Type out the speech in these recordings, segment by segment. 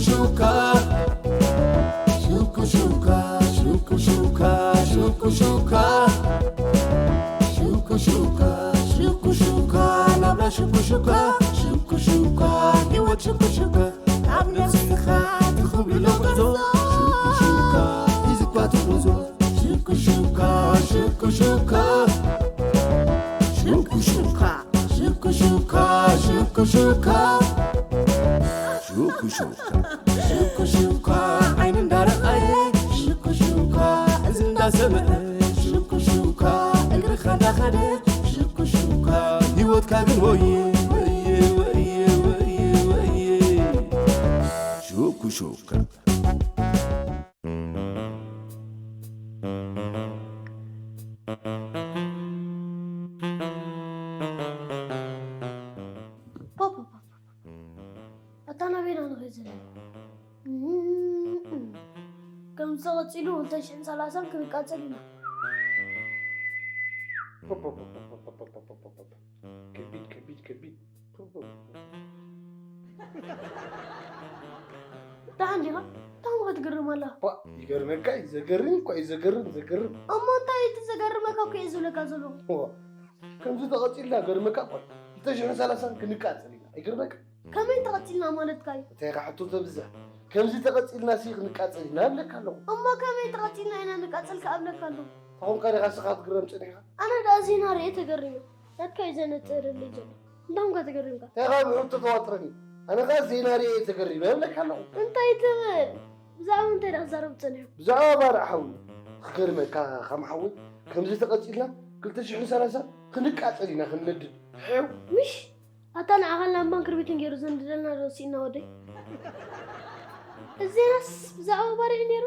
ሹካ ሹኩ ሹካ ሹኩ ሹካ ሹኩ ሹካ ሹኩ ሹካ ሹኩ ሹካ ናብራ ሹኩ ሹካ ሹኩ ሹካ ህይወት ሹኩ ሹካ ካብ ነፍስኻ ትኽብሎ ጉዕዞ ሹኩ ሹካ ሒዝኳ ትጉዞ ሹኩ ሹካ ሹኩ ሹካ ሹኩ ሹካ ሹኩ ሹካ ሹኩ ሹካ ሹኩ ሹካ ሹኩ ሹካ ዓይኒ እንዳረኣየ ሹኩ ሹካ እዚ እንዳሰምዐ ሹኩ ሹካ እግርኻ እንዳኸደ ሹኩ ሹካ ህይወትካ ግን ወየ ወየ ወየ ወየ ወየ ሹኩ ሹካ ፖፖፖፖ ኣታ ናበይና ንኸይድ ዘለና? እም፣ ከምዚ ተቐጺሉ ክልተ ሽሕን ሰላሳን ክንቃጸል ኢና። ከቢድ ከቢድ ከቢድ ደሓን ዲኻ? እንታይ እሞ ክትግርም ኣለኻ? ኳ ይገርመካ እዩ ዘገርም እኳ እዩ ዘገርም ዘገርም እሞ እንታይ እቲ ዘገርመካ እኮ እየ ዝብለካ ዘለኹ። ዋ፣ ከምዚ ተቐፂልና ገርመካ እኳ እዩ ክልተ ሽሕን ሰላሳን ክንቃፀል ኢና ኣይገርመካ ከመይ ተቐጺልና ማለትካ እዩ? እንታይ ኢኻ ሕቶ ተብዝሕ ከምዚ ተቐፂልና ሲ ክንቃፀል ኢና እብለካ ኣለኹ እሞ ከመይ ተቐጺልና ኢና ንቃጸል ከኣ እብለካ ኣለኹ። ተኾንካ ዲኻ ስኻ ክትግረም ፀኒሕካ ኣነ ደኣ ዜና ርእየ ተገሪመ። ናትካ እዩ ዘነጽረለይ ዘሎ። እንታይ እሞ ተገሪምካ? እንታይ ካብ ሕቶ ተዋጥረኒ ኣነ ኸዓ ዜና ርእየ ተገሪመ እብለካ ኣለኹ እንታይ ትብል? ብዛዕባ እንታይ ደኣ ክዛረቡ ጸኒሖም? ብዛዕባ ባርዕ ሓዊ ክገርመካ ከም ሓዊ ከምዚ ተቐጺልና ክልተ ሽሕን ሰላሳን ክንቃጸል ኢና ክንነድድ ሕው ምሽ ኣታ ንዓኻ ላምባን ክርቢትን ገይሩ ዘንድደልና ዶ ስኢንና ወደይ? እዚ ዜናስ ብዛዕባ ባርዕ እዩ ነይሩ?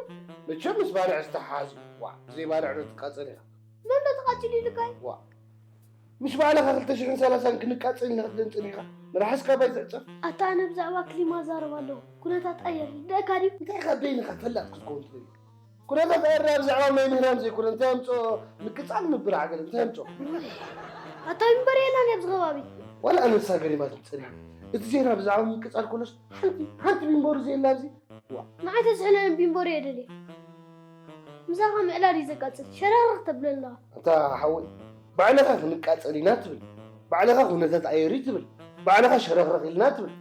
መቸም ምስ ባርዕ ዝተሓሓዝ እዩ ዋዕ ብዘይ ባርዕ ዶ ትቃጸል ኢኻ መን ዶ ተቓጺሉ ኢልካ እዩ? ዋዕ ምሽ ባዕልኻ ክልተ ሽሕን ሰላሳን ክንቃጸል ኢና ክትብለኒ ጸኒሕካ መልሓስካ ባይ ትዕጸፍ ኣታ ኣነ ብዛዕባ ክሊማ እዛረብ ኣለኹ ኩነታት ኣየር ይርድኣካ ድዩ? እንታይ ኢኻ በይንኻ ፈላጥ ክትከውን ትደሊ ኩነታት ኣየር ናይ ብዛዕባ ማይ ምህራም ዘይኮነ እንታይ ኣምፅኦ ምቅፃል ምብራዕ ገለ እንታይ ኣምፅኦ ኣታ ቢምበሪ የላን ኣብዚ ከባቢ ዋላ ኣነ ንሳ ገሪማትኒ ፀኒሓ እቲ ዜና ብዛዕባ ምቅፃል ኮለስ ሓንቲ ሓንቲ ቢምበሩ ዘየላ ኣብዚ ንዓይ ተዝሕለኒ ቢምበሩ እየ ደልየ ምሳኻ ምዕላል እዩ ዘቃፅል ሸራርኽ ተብለኒ ኣለኻ ኣታ ሓወይ ባዕልኻ ክንቃፀል ኢና ትብል ባዕልኻ ኩነታት ኣየር እዩ ትብል ባዕልኻ ሸረኽረኽ ኢልና ትብል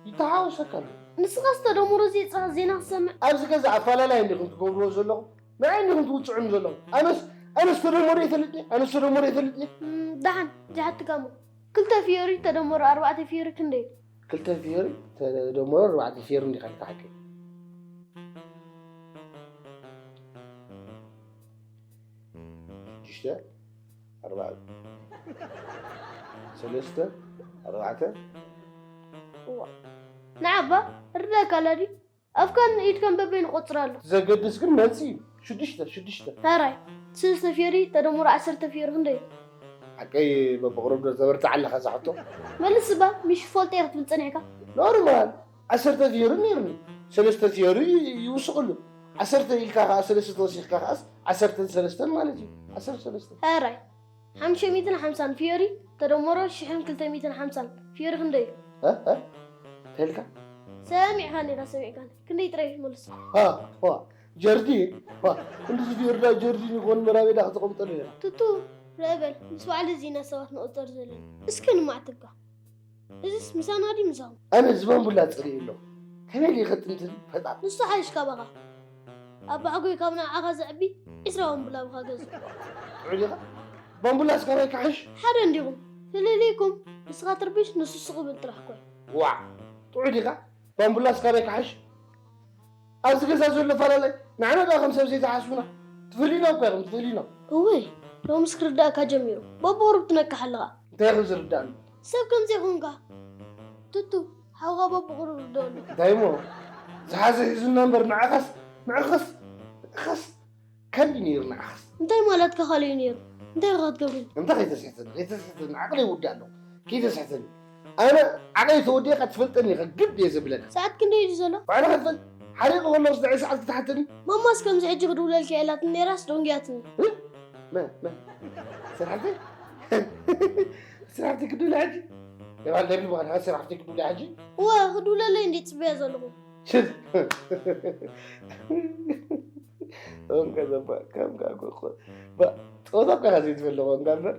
ይተሓወሰካ ኣሎ። ንስኻስ ተደምሮ ዘየፅረኻ ዜና ክትሰምዕ። ኣብዚ ገዛ ኣፈላላይ እንዲኹም ትገብርዎ ዘለኹም ንዓይ እንዲኹም ትውፅዑኒ ዘለኹም ኣነስ ኣነስ ተደምሮ ይፈልጥ ድየ ኣነስ ተደምሮ ይፈልጥ ድየ። እም፣ ደሓን ዘይሓትካ እሞ ክልተ ፊዮሪ ተደምሮ ኣርባዕተ ፊዮሪ ክንደይ እዩ? ክልተ ፊዮሪ ተደምሮ ኣርባዕተ ፊዮሪ እንዲኻ ኢልካ ሓቀይ። ሽዱሽተ ኣርባዕተ ሰለስተ ኣርባዕተ ንዓባ ርዳእካ ኣላ ድዩ ኣፍካን ኢድካን በበይኑ ቆፅር ኣሎ ዘገድስ ግን መልሲ እዩ ሽዱሽተ ሽዱሽተ ሕራይ ስልስተ ፊዮሪ ተደምሮ ዓሰርተ ፊዮሪ ክንደይ እዩ ሓቀይ በብቕሩብ ዶ ተበርትዓ ኣለኻ እዛ ሕቶ መልስ እባ ምሽ ፈልጦ እየ ክትብል ፀኒሕካ ኖርማል ዓሰርተ ፊዮሪ ነይሩኒ ሰለስተ ፊዮሪ ይውስኽሉ ዓሰርተ ኢልካ ከዓ ሰለስተ ተወሲኽካ ከዓስ ዓሰርተን ሰለስተን ማለት እዩ ዓሰርተ ሰለስተ ሕራይ ሓሙሽተ ሚእትን ሓምሳን ፊዮሪ ተደመሮ ሽሕን ክልተ ሚእትን ሓምሳን ፊዮሪ ክንደይ እዩ? እ? እ? እንታይ ኢልካ? ሰሚዕካኒ ኢኻ ሰሚዕካኒ ክንደይ ጥራይ መልስ። ጀርዲ ክንድዚ ፊዮሪ ዳ ጀርዲን ይኾን መራቤዳ ከተቐምጠሉ ኢኻ። ቱቱ ርአ በል ምስ በዓል ህዝብና ሰባት ንቑጸር ዘለና እስከ ንማዕትብካ። እዝስ ምሳና ድዩ ምሳኹም? ኣነ ዝባንቡላ ጽልኢ ኣሎ ከመይ ኢለ ይኸጥንትን ፈጣር። ንሱ ሓይሽ ካባኻ ኣባዕጎይ ካብ ንዓኻ ዘዕቢ ዒስራ ባንቡላ ብኻ ገዝእ። ጥዑይ ዲኻ? ባንቡላስ ካባይ ክሓይሽ? ሓደ እንዲኹም ፍልልይኩም ንስኻ ትርብሽ ንሱ ስቕ ብል ጥራሕ ኮይ። ዋዕ ጥዑይ ዲኻ? ባንቡላስ ካባይ ክሓይሽ? ኣብዚ ገዛ ዘሎ ፈላለይ ንዓና ደኣ ከም ሰብ ዘይትሓስቡና ትፈልዩና እኮ ኢኹም ትፈልዩና። እወይ ሎምስ ክርዳእካ ጀሚሩ በብቑሩብ ትነቅሕ ኣለኻ። እንታይ ኢኹም ዝርዳእኒ? ሰብ ከም ዘይኮንካ ቱቱ ሓውኻ በብቑሩብ ርደኣሉ። እንታይ እሞ ዝሓዘ ሒዙና እምበር ንዓኻስ ንዕኸስ ንዕኸስ ካልእ ነይሩ ንዓኻስ። እንታይ ማለትካ ካልእ እዩ ነይሩ? እንታይ ኢኻ ክትገብረኒ? እንታይ ከይተስሕተኒ ከይተስሕተኒ ዓቕለይ ይውዳእ ኣለኹ ከይተስሕተኒ። ኣነ ዓቐይ ተወዲእካ ትፈልጠኒ ኢኻ ግድ እየ ዘብለካ። ሰዓት ክንደይ እዩ ዘሎ? ባዕልኻ ትፈልጥ። ሓሪቑ ከሎ ዝደዐ ሰዓት ክትሓተኒ። ማማስ ከምዚ ሕጂ ክድውለልኪ እያ ኢላትኒ ነይራስ ደንጉያትኒ። መ መ ስራሕቲ ስራሕቲ ክድውለ ሕጂ። የባል ደብል በኻልካ ስራሕቲ ክድውለ ሕጂ። እወ ክድውለለይ እንዲ ጽበያ ዘለኹ። ሽት። እንካ ዘባ ከም ጋር እኮ ባ ጾታ እኮ ኢኻ ዘይትፈልጥ ኮንካ እምበር፣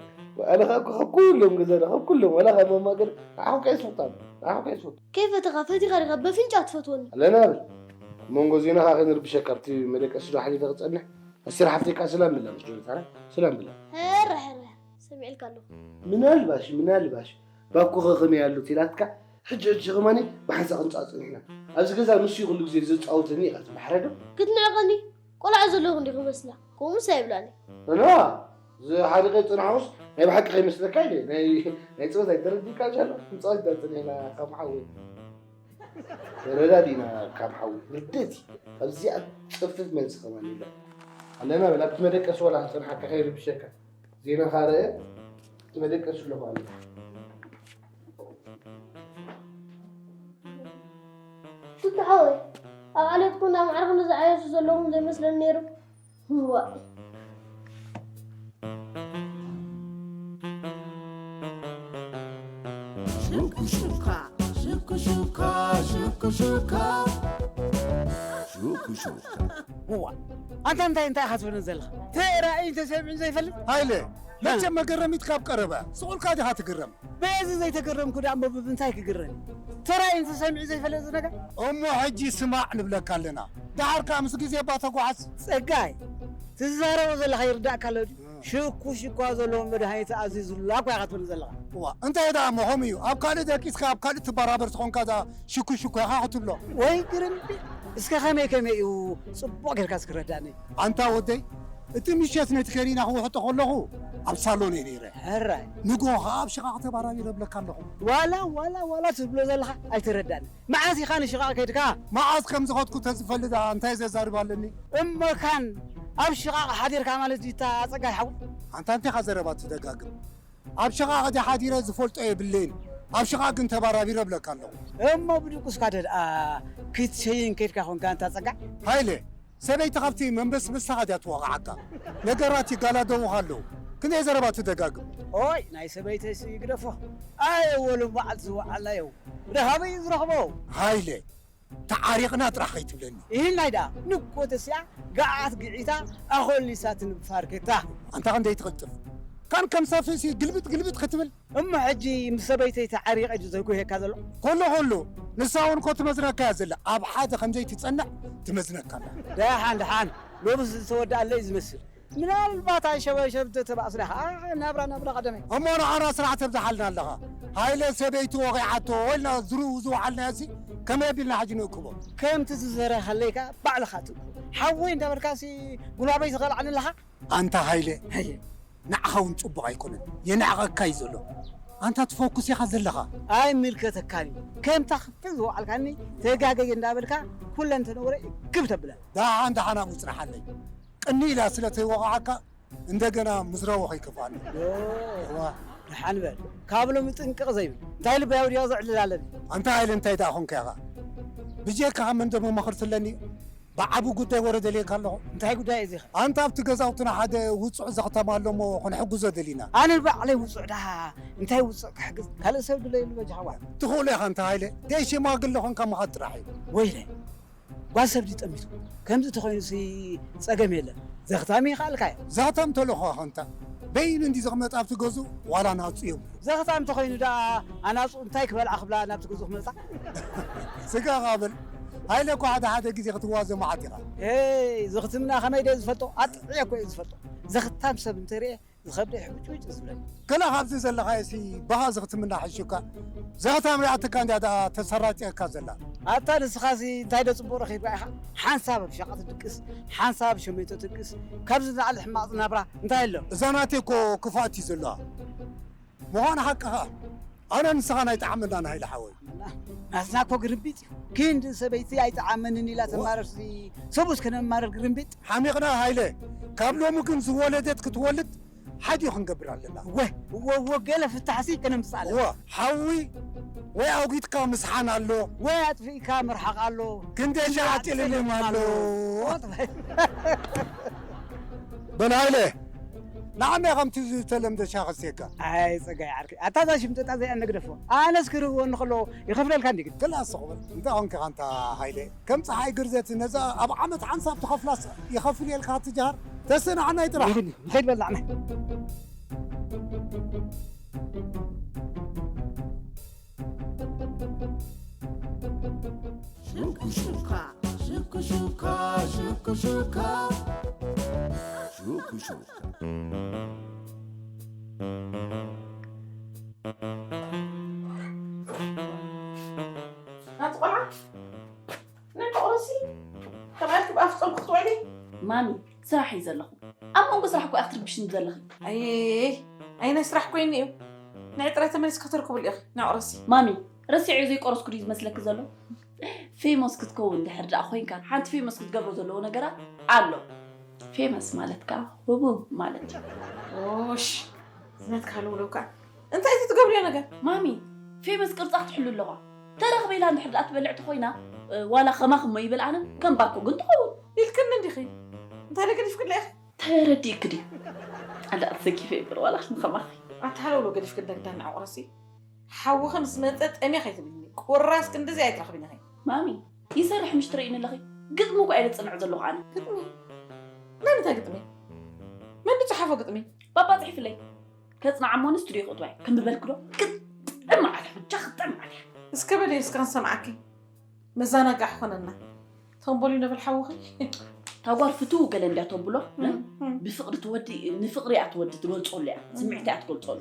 ኣነ ካብ ካብ ኩሎም ገዛና ካብ ኩሎም ዋላ ካብ ማማ ገር ንዓኹም ከይስውጣ ንዓኹም ከይስውጣ። ከይፈተኻ ፈቲኻ ዲኻ በፍንጫ ትፈትወኒ? ኣለና በል። መንጎ ዜናኻ ከይንርብሸካ ኣብቲ መደቀሲ ዶ ሓሊፈ ክጸንሕ? ኣስር ሓፍተይ ከኣ ሰላም ብላ ምስ ጆርታና ሰላም ብላ። ሄረ ሄረ ሰሚዕልካ ኣለኹ። ምናልባሽ ምናልባሽ ባኮ ከኸመይ ኣሎ ትላትካ ሕጂ ሕጂ ከማኒ ብሓንሳእ ክንጻ ጽኒሕና። ኣብዚ ገዛ ንሱ እዩ ኩሉ ግዜ ዝጻወተኒ ኢኻ ትመሓረዶ? ክትንዕቐኒ ቆልዓ ዘለኹ እንዲኹ መስላ። ከምኡስ ኣይብላኒ። እና ዝሓደቀ ጽናሕውስ ናይ ብሓቂ ከይመስለካ ኢለ ናይ ናይ ጽወት ኣይተረዲካ ሻሎ ምጻወት ዳጽኒሕና ካብ ሓወይ ተረዳዲና ካብ ሓዊ ርድእቲ ኣብዚኣ ጽፍፍ መልሲ ከማን ይብላ ኣለና በላ ኣብቲ መደቀሲ ወላ ክጸንሓካ ከይርብሸካ ዜና ካረአ እቲ መደቀሲ ኣለኹ ኣለ ቱቱ ሓወይ ኣብ ዓለትኩም ናብ ዓርኹ ንዝዓየሱ ዘለኹም ዘይመስለኒ ነይሩ። ዋእ። ሽኩሽካ ሽኩሽካ ሽኩሽካ ሽኩሽካ እዋ ኣንታ እንታይ እንታይ ኢኻ ትብልን ዘለኻ? ተራእዩ ተሰሚዑ ዘይፈልጥ? ሃይለ መቸም መገረሚት ካብ ቀረበ ስቑልካ ዲኻ ትግረም? በዚ ዘይተገረምኩ ደኣ እሞ ብምንታይ ክግረም? ተራእዩ ተሰሚዑ ዘይፈልጥ ነገር? እሞ ሕጂ ስማዕ ንብለካ ኣለና። ደሓር ከኣ ምስ ግዜ እባ ተጓዓዝ። ጸጋይ ትዛረቦ ዘለኻ ይርዳእካ ኣሎ ድዩ? ሽኩ ሽኳ ዘለዎ መድሃኒት ኣዚዙላ እኳ ኢኻ ትብል ዘለኻ። እዋ እንታይ ደኣ እሞ ከምኡ እዩ። ኣብ ካልእ ደቂስካ ኣብ ካልእ ትበራበር ተኾንካ ደኣ ሽኩ ሽኳ ኢኻ ክትብሎ። ወይ ግርምቢ እስከ ከመይ ከመይ እዩ ጽቡቕ ጌርካ እስኪ ረዳእኒ። ኣንታ ወደይ እቲ ምሸት ነቲ ከኒና ክውሕጦ ከለኹ ኣብ ሳሎን እየ ነይረ። ሕራይ። ንግሆ ኸኣ ኣብ ሽቓቕ ተባራቢረ እብለካ ኣለኹ። ዋላ ዋላ ዋላ ትብሎ ዘለኻ ኣይተረዳእኒ። መዓስ ኢኻ ንሽቓቕ ከይድካ? መዓስ ከም ዝኸድኩ ተዝፈልጥ ደኣ እንታይ ዘዛርብ ኣለኒ? እሞ ካን ኣብ ሽቓቕ ሓዲርካ ማለት ድዩ እታ ጸጋይ ሓው? ኣንታ እንታይ ኢኻ ዘረባ ትደጋግም? ኣብ ሽቓቕ ድየ ሓዲረ ዝፈልጦ የብለይን። ኣብ ሽቓቕ ግን ተባራቢረ እብለካ ኣለኹ። እሞ ብድቁስካ ደኣ ክትሸይን ከይድካ ኾንካ ኣንታ ጸጋይ? ሃይለ ሰበይቲ ካብቲ መንበስበስታኻ ድያ ትወቕዓካ? ነገራት ይጋላደዉኻ ኣለዉ። ክንደይ ዘረባ ትደጋግም? ኦይ ናይ ሰበይተይሲ ይግደፎ። ኣየ ወሉ በዓል ዝወዓልናዮ። ብደኻበይ እዩ ዝረኽቦ? ሃይለ ተዓሪቕና ጥራሕ ከይትብለኒ። ኢሂላይ ደኣ ንኮተስያ ገዓት ግዒታ ኣኾሊሳትኒ ብፋርኬታ። ኣንታ ክንደይ ትቕልጥፍ ካን ከም ሳፍሲ ግልብጥ ግልብጥ ክትብል። እሞ ሕጂ ምስ ሰበይተይ ተዓሪቐ ድዩ ዘጉህየካ ዘሎ? ኮሎ ኮሎ ንሳ እውን እኮ ትመዝነካ እያ ዘላ። ኣብ ሓደ ከም ዘይትጸንዕ ትመዝነካ ኣላ። ደሓን ደሓን ሎምስ ዝተወድኣለይ ዝመስል። ምናልባት ኣይሸበሸብ ተተባእስና ከዓ ናብራ ናብራ ቀደመ። እሞ ንዓና ስራሕ ተብዝሓልና ኣለኻ። ሃይለ ሰበይቱ ወቒዓቶ ወልና ዝርኡ ዝወዓልናዮ ሲ ከመይ ኣቢልና ሕጂ ንእክቦ? ከምቲ ዝዘረኸለይ ከዓ ባዕልኻ ትእክቦ። ሓወይ እንዳበልካ ሲ ጉልባበይ ትኸልዓኒ ኣለኻ። ኣንታ ሃይለ ንዓኻ እውን ፅቡቕ ኣይኮነን። የናዕቐካ እዩ ዘሎ። ኣንታ ትፈኩስ ኢኻ ዘለኻ። ኣይምልከተካን እዩ። ከምታ ክፍል ዝወዓልካኒ ተጋገየ እንዳበልካ ኩለን ተነውረ ግብ ተብለን። ደሓን ደሓን ኣብኡ ፅናሓለይ። ቅንይ ኢላ ስለ ተይወቕዓካ እንደገና ምዝራቡ ከይከፍኣኒ። ዋ፣ ደሓን በል። ካብ ሎሚ ጥንቅቕ ዘይብል እንታይ ልበይ ኣውዲቐ ዘዕልል ኣለኒ። ኣንታ ሃይለ እንታይ ደኣ ኾንካ ኢኻ? ብጀካ ካብ መንደር መማኽርቲ ኣለኒ ብዓቢ ጉዳይ ወረ ደልየካ ኣለኹ። እንታይ ጉዳይ እዩ እዚኸ? ኣንታ ኣብቲ ገዛውትና ሓደ ውጹዕ ዘኽተማ ኣሎ እሞ ክንሕግዞ ደሊና። ኣነ ባዕለይ ውጹዕ ደኣ እንታይ ውጹዕ ክሕግዝ ካልእ ሰብ ድለየሉ በጃኻ ዋዕ። ትኽእሎ ኢኻ ኣንታ ሃይለ። ደይ ሽማግለ ኾንካ ምኻድ ጥራሕ እዩ። ወይለይ ጓል ሰብ ድዩ ጠሚቱ? ከምዚ ተኾይኑሲ ጸገም የለን። ዘኽታም ይኽኣልካ እዩ። ዘኽታም ተልእኾ ኸንታ በይኑ እንዲ ዝቕመጥ ኣብቲ ገዝኡ ዋላ ናጹ የብሉ። ዘኽታም ተኾይኑ ደኣ ኣናጹ እንታይ ክበልዓ ክብላ ናብቲ ገዝኡ ክመጻ? ስጋ ቓብል ሃይለ እኮ ሓደ ሓደ ግዜ ክትዋዘ መዓት ኢኻ። ኤይ ዘኽትምና ከመይ ደየ ዝፈልጦ ኣጥዕየ እኮ እየ ዝፈልጦ። ዘኽታም ሰብ እንተርእየ ዝኸብደይ ሕውጭውጭ ዝብለኒ። ገለ ካብዚ ዘለኻዮ ሲ ባኻ ዘኽትምና ሕሹካ ዘኽታም ሪኣትካ እንድያ ደኣ ተሰራጭየካ ዘላ። ኣታ ንስኻሲ እንታይ ዶ ጽቡቕ ረኺብካ ኢኻ? ሓንሳብ ኣብ ሸቓ ትድቅስ፣ ሓንሳብ ኣብ ሸሜንቶ ትድቅስ፣ ካብዚ ንላዕሊ ሕማቕ ናብራ እንታይ ኣሎ? እዛ ናተይ እኮ ክፍኣት እዩ ዘለዋ። ምዃኑ ሓቅኻ ኣነ ንስኻ ናይ ጠዓመናን ሃይለ ሓወይ። ናትና እኮ ግርምቢጥ እዩ። ክንዲ ሰበይቲ ኣይጠዓመንን ኢላ ተማረርሲ ሰቡስ ከነማረር ግርምቢጥ። ሓሚቕና ሃይለ ካብ ሎሚ ግን ዝወለደት ክትወልድ ሓዲኡ ክንገብር ኣለና። እወ እወ እወ ገለ ፍታሕሲ ከነምጽእ ኣለና። እወ ሓዊ ወይ ኣጒድካ ምስሓን ኣሎ። ወይ ኣጥፊእካ ምርሓቕ ኣሎ። ክንደይ ሸዓጢ ልምልም ኣሎ። በል ሃይለ ንዓና ከምቲ ዝተለምደ ሻኸ ሴካ። ኣይ ጸጋይ ዓርከይ፣ ኣታ እዛ ሽምጥጣ እዚኣ ነግደፎ። ኣነስ ክርህወኒ ከሎ ይኸፍለልካ እንዲ ግን። ክላስ ኹበል። እንታይ ኾንካ ኣንታ ሃይለ? ከም ጸሓይ ግርዘት ነዛ ኣብ ዓመት ሓንሳብ ትኸፍላስ ይኸፍል የልካ ትጃሃር? ተስእ ንዓና ይጥራሕ። ንኺድ፣ ንኺድ በል ንዓና። ሹኩሹካ፣ ሹኩሹካ፣ ሹኩሹካ፣ ሹኩሹካ። ናቲ ቆልዓ፣ ናይ መቑረሲ ተባልኪ ብኣፍ ጾም ክትውዕሊ? ማሚ፣ ስራሕ እዩ ዘለኹ። ኣብ መንጎ ስራሕ እኮ ኢኺ ትርብሽኒ ዘለኺ። ኣይ፣ ኣይ ናይ ስራሕ ኮይኑ እዩ። ንዒ ጥራይ ተመሊስኪ ከተርክብሉ ኢኺ፣ ንቑረሲ። ማሚ፣ ረሲዐዮ ዘይቆረስኩ ድዩ ዝመስለኪ ዘሎ? ፌመስ ክትከውን እንድሕር ደኣ ኮይንካ፣ ሓንቲ ፌመስ ክትገብሮ ዘለዎ ነገራት ኣሎ። ፌመስ ማለት ከኣ ህቡብ ማለት እዩ። ኦሽ፣ ዝነትካ ሃለውለው ከኣ። እንታይ እቲ ትገብርዮ ነገር? ማሚ፣ ፌመስ ቅርጻ ክትሕሉ ኣለዋ። ተረኽበ ኢላ እንድሕር ደኣ ትበልዕ ተኾይና፣ እ፣ ዋላ ከማኺ እሞ ይበልዓንን ከም ባኮ ግን ትኸውን። ኢልክኒ እንዲኺ። እንታይ ኢለ ገዲፍክላ ኢኺ? ተረዲእኪ ድዩ? ኣንዳ ኣትዘጊፈ ይብል ዋላ ንኸማኺ። ኣታ ሃለውለው ገዲፍክላ ግዳ ንዕቑረሲ። ሓውኺ ምስ መጸ ጠምየ ከይትብልኒ። ቁራስ ክንድዚ ኣይትረኽብን ኢኺ። ማሚ፣ ይሰርሕ ምሽ ትርእይኒ ኣለኺ። ግጥሚ እኮ እየ ዘጽንዕ ዘለኹ ኣነ። ግጥሚ? ናይ ምንታይ ግጥሚ? መን ዝጸሓፎ ግጥሚ? ባባ ጽሒፍለይ። ከጽንዓ እሞ ንስቱድዮ ክእትዋ እየ። ከም ዝበልኪ ዶ? ግጥም ማለት እያ፣ ብጃ ግጥም ማለት እያ። እስከ በሊ እስከ ክንሰምዓኪ። መዘናግዒ ክኾነና። ተንቦሊ ነብል ሓውኺ። እታ ጓል ፍትው ገለ እንድያ ተብሎ፣ እም፣ እም። ብፍቕሪ ትወዲ፣ ንፍቕሪ እያ ትወዲ ትገልጸሉ እያ። እም። ስምዒት እያ ትገልጸሉ።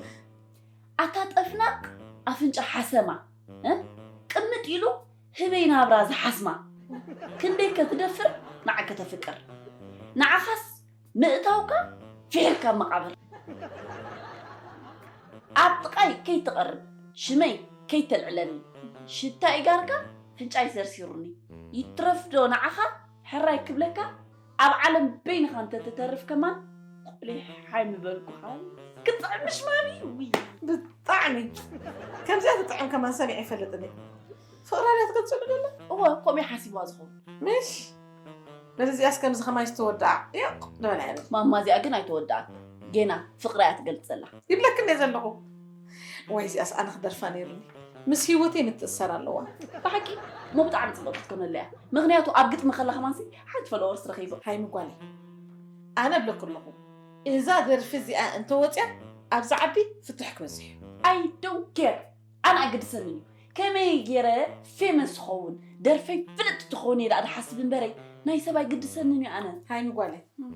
ኣታ ጠፍናቅ ኣፍንጫ ሓሰማ፣ እ? ቅምጥ ኢሉ ህበይ ናብራ ዝሓስማ። ክንደይ ከ ትደፍር ንዓከ ተፍቅር። ንዓኻስ ምእታውካ ፊሕልካ መቓብር። ኣብ ጥቓይ ከይትቐርብ ሽመይ ከይተልዕለኒ። ሽታ ኢጋርካ ፍንጫይ ሰርሲሩኒ። ይትረፍዶ ንዓኻ ሕራይ ክብለካ ኣብ ዓለም በይንኻ እንተትተርፍ ከማን ቆሊሕ ሓይ ምበልኩኻ። ክጥዕም ምሽ ማሚ? ውይ። ብጣዕሚ። ከምዚኣ ትጥዕም ከማን ሰሚዐ ኣይፈልጥን እየ። ፍቕራ ድያ ትገልጸሉ ደላ? እወ፣ ከምኡ እዩ ሓሲብዋ ዝኸውን። ምሽ? በዚ እዚኣስ ከምዚ ከማይ ዝተወድኣ ዮቕ ዝበላ እያ። ማማ እዚኣ ግን ኣይተወድኣን። ጌና ፍቕራ እያ ትገልጽ ዘላ። ይብለኪ እንደ ዘለኹ። ዋይ እዚኣስ ኣነ ክደርፋ ነይሩኒ። ምስ ህይወተይ ምትእሰር ኣለዋ። ብሓቂ እሞ ብጣዕሚ ጽብቕቲ ክትኮነላ እያ። ምኽንያቱ ኣብ ግጥሚ ከላ ከማንሲ ሓንቲ ፎሎወርስ ረኺቡ። ሃይሚ ጓለይ፣ ኣነ እብለኪ ኣለኹ፣ እዛ ደርፊ እዚኣ እንተወፅያ ኣብዚ ዓዲ ፍትሕ ክበዝሕ እዩ። I don't care። ኣነ ኣይግድሰንን እዩ። ከመይ ገይረ ፌመስ ክኸውን፣ ደርፈይ ፍልጥ ትኸውን እየ ደኣ ዝሓስብ እምበረይ፣ ናይ ሰብ ኣይግድሰንን እዩ ኣነ። ሃይሚ ጓለይ፣ እም።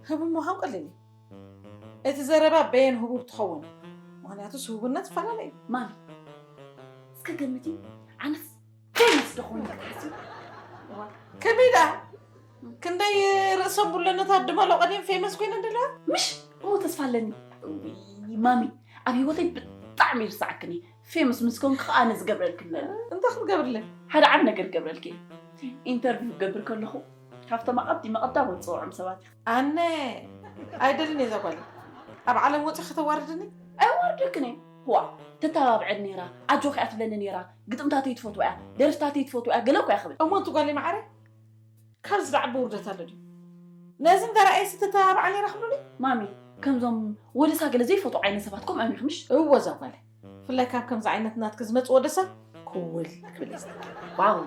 ህቡብ ምዃን ቀሊል እዩ። እቲ ዘረባ በየን ህቡብ ትኸውን? ምኽንያቱስ ህቡብነት ይፈላለ እዩ። ማሚ፣ እስከ ገምቲ፣ ኣነስ ፌመስ ዶ ክኸውን ክትሓስቢ? እዋ፣ ከመይ ደኣ? ክንደይ ርእሰ ቡለነታት ድመሎ ቀዲም ፌመስ ኮይነን ደለዋ? ምሽ? እሞ ተስፋ ኣለኒ። እውይ፣ ማሚ፣ ኣብ ህይወተይ ብጣዕሚ ይርስዓክኒ። ፌመስ ምስ ኮንኩ ከኣ ኣነ ዝገብረልኪ ኣለኒ። እንታይ ክትገብርለይ? ሓደ ዓቢ ነገር ክገብረልኪ እየ። ኢንተርቪው ክገብር ከለኹ ካብቶም ኣቐዲመ ቀዳሞት ዝጸውዖም ሰባት ኢኺ። ኣነ ኣይደልን እየ እዛ ጓለይ። ኣብ ዓለም ወጺኺ ከተዋርድኒ? ኣየዋርደክን እየ። ህዋ፣ ተተባብዐኒ ነይራ፣ ኣጆኺ እያ ትብለኒ ነይራ፣ ግጥምታተይ ትፈትዋ እያ፣ ደርፍታተይ ትፈትዋ እያ፣ ገለ እኮ እያ ክብል። እሞ ኣንቲ ጓለይ መዓረ፣ ካብዚ ዝዓቢ ውርደት ኣሎ ድዩ? ነዚ እንዳረኣየሲ ተተባብዓ ነይራ ክብሉኒ? ማሚ፣ ከምዞም ወደሳ ገለ ዘይፈትዉ ዓይነት ሰባት ከምኦም ኢኺ ምሽ? እወ እዛ ጓለይ። ብፍላይ ካብ ከምዚ ዓይነት ናትኪ ዝመጽእ ወደሳ ክውል ክብል እየ ዝደሊ። ዋው፣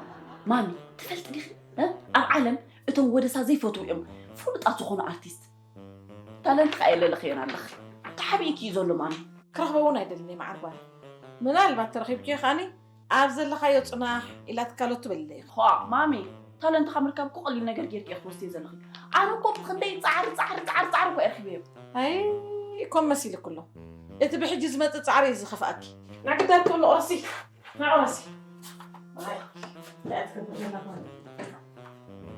ማሚ፣ ትፈልጢ ዲኺ? እ? ኣብ ዓለም እቶም ወደሳ ዘይፈትዉ እዮም ፍሉጣት ዝኾኑ ኣርቲስት። ታለንት ከኣ የለለኽዮን ኣለኺ። ተሓቢእኪ እዩ ዘሎ ማሚ። ክረኽቦ እውን ኣይደልን እየ መዓር ጓለይ። ምናልባት ተረኺብክዮ ከኣኒ ኣብ ዘለኻዮ ጽናሕ ኢላትካ ኣሎ ትበልለይ ኢኻ። ኸኣ ማሚ፣ ታለንትኻ ምርካብ እኮ ቀሊል ነገር ጌርኪ ኢኺ ትወስድዮ ዘለኺ። ኣነ እኮ ብኽንደይ ጻዕሪ፣ ጻዕሪ፣ ጻዕሪ፣ ጻዕሪ እኮ እየ ረኺበዮ። ኣይ፣ ከም መሲልኪ ኣሎ። እቲ ብሕጂ ዝመጽእ ጻዕሪ እዩ ዝኸፍኣኪ። ናግዳር ከሎ ኦርሲ፣ ንዕረሲ። ኣይ፣ እንታይ ትገብር ዘለኻ?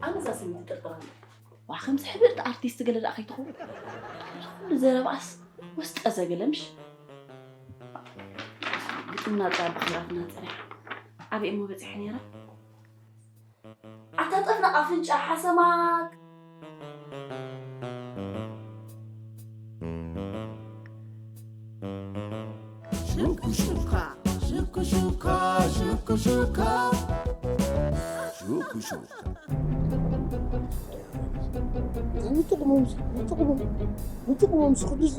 ኣነ እዛ ስሚት ይጥርጥራ ኣሎ። ዋ፣ ከምዚ ሕብርቲ ኣርቲስት ገለ ደኣ ከይትኸውን። ኩሉ ዘረባኣስ ወስጠ ዘገለ ምሽ? ግጥምና ጥራይ ብኽብራትና ጸኒሓ። ኣበይ እሞ በጺሐ ነይረ? ኣታ ጠፍናቕ ኣፍንጫ ሓሰማ። ሹኩሹካ፣ ሹኩሹካ፣ ሹኩሹካ። ሹኩሹካ። ንጥቕሞም ንጥቕሞም ንጥቕሞም ስክዱስ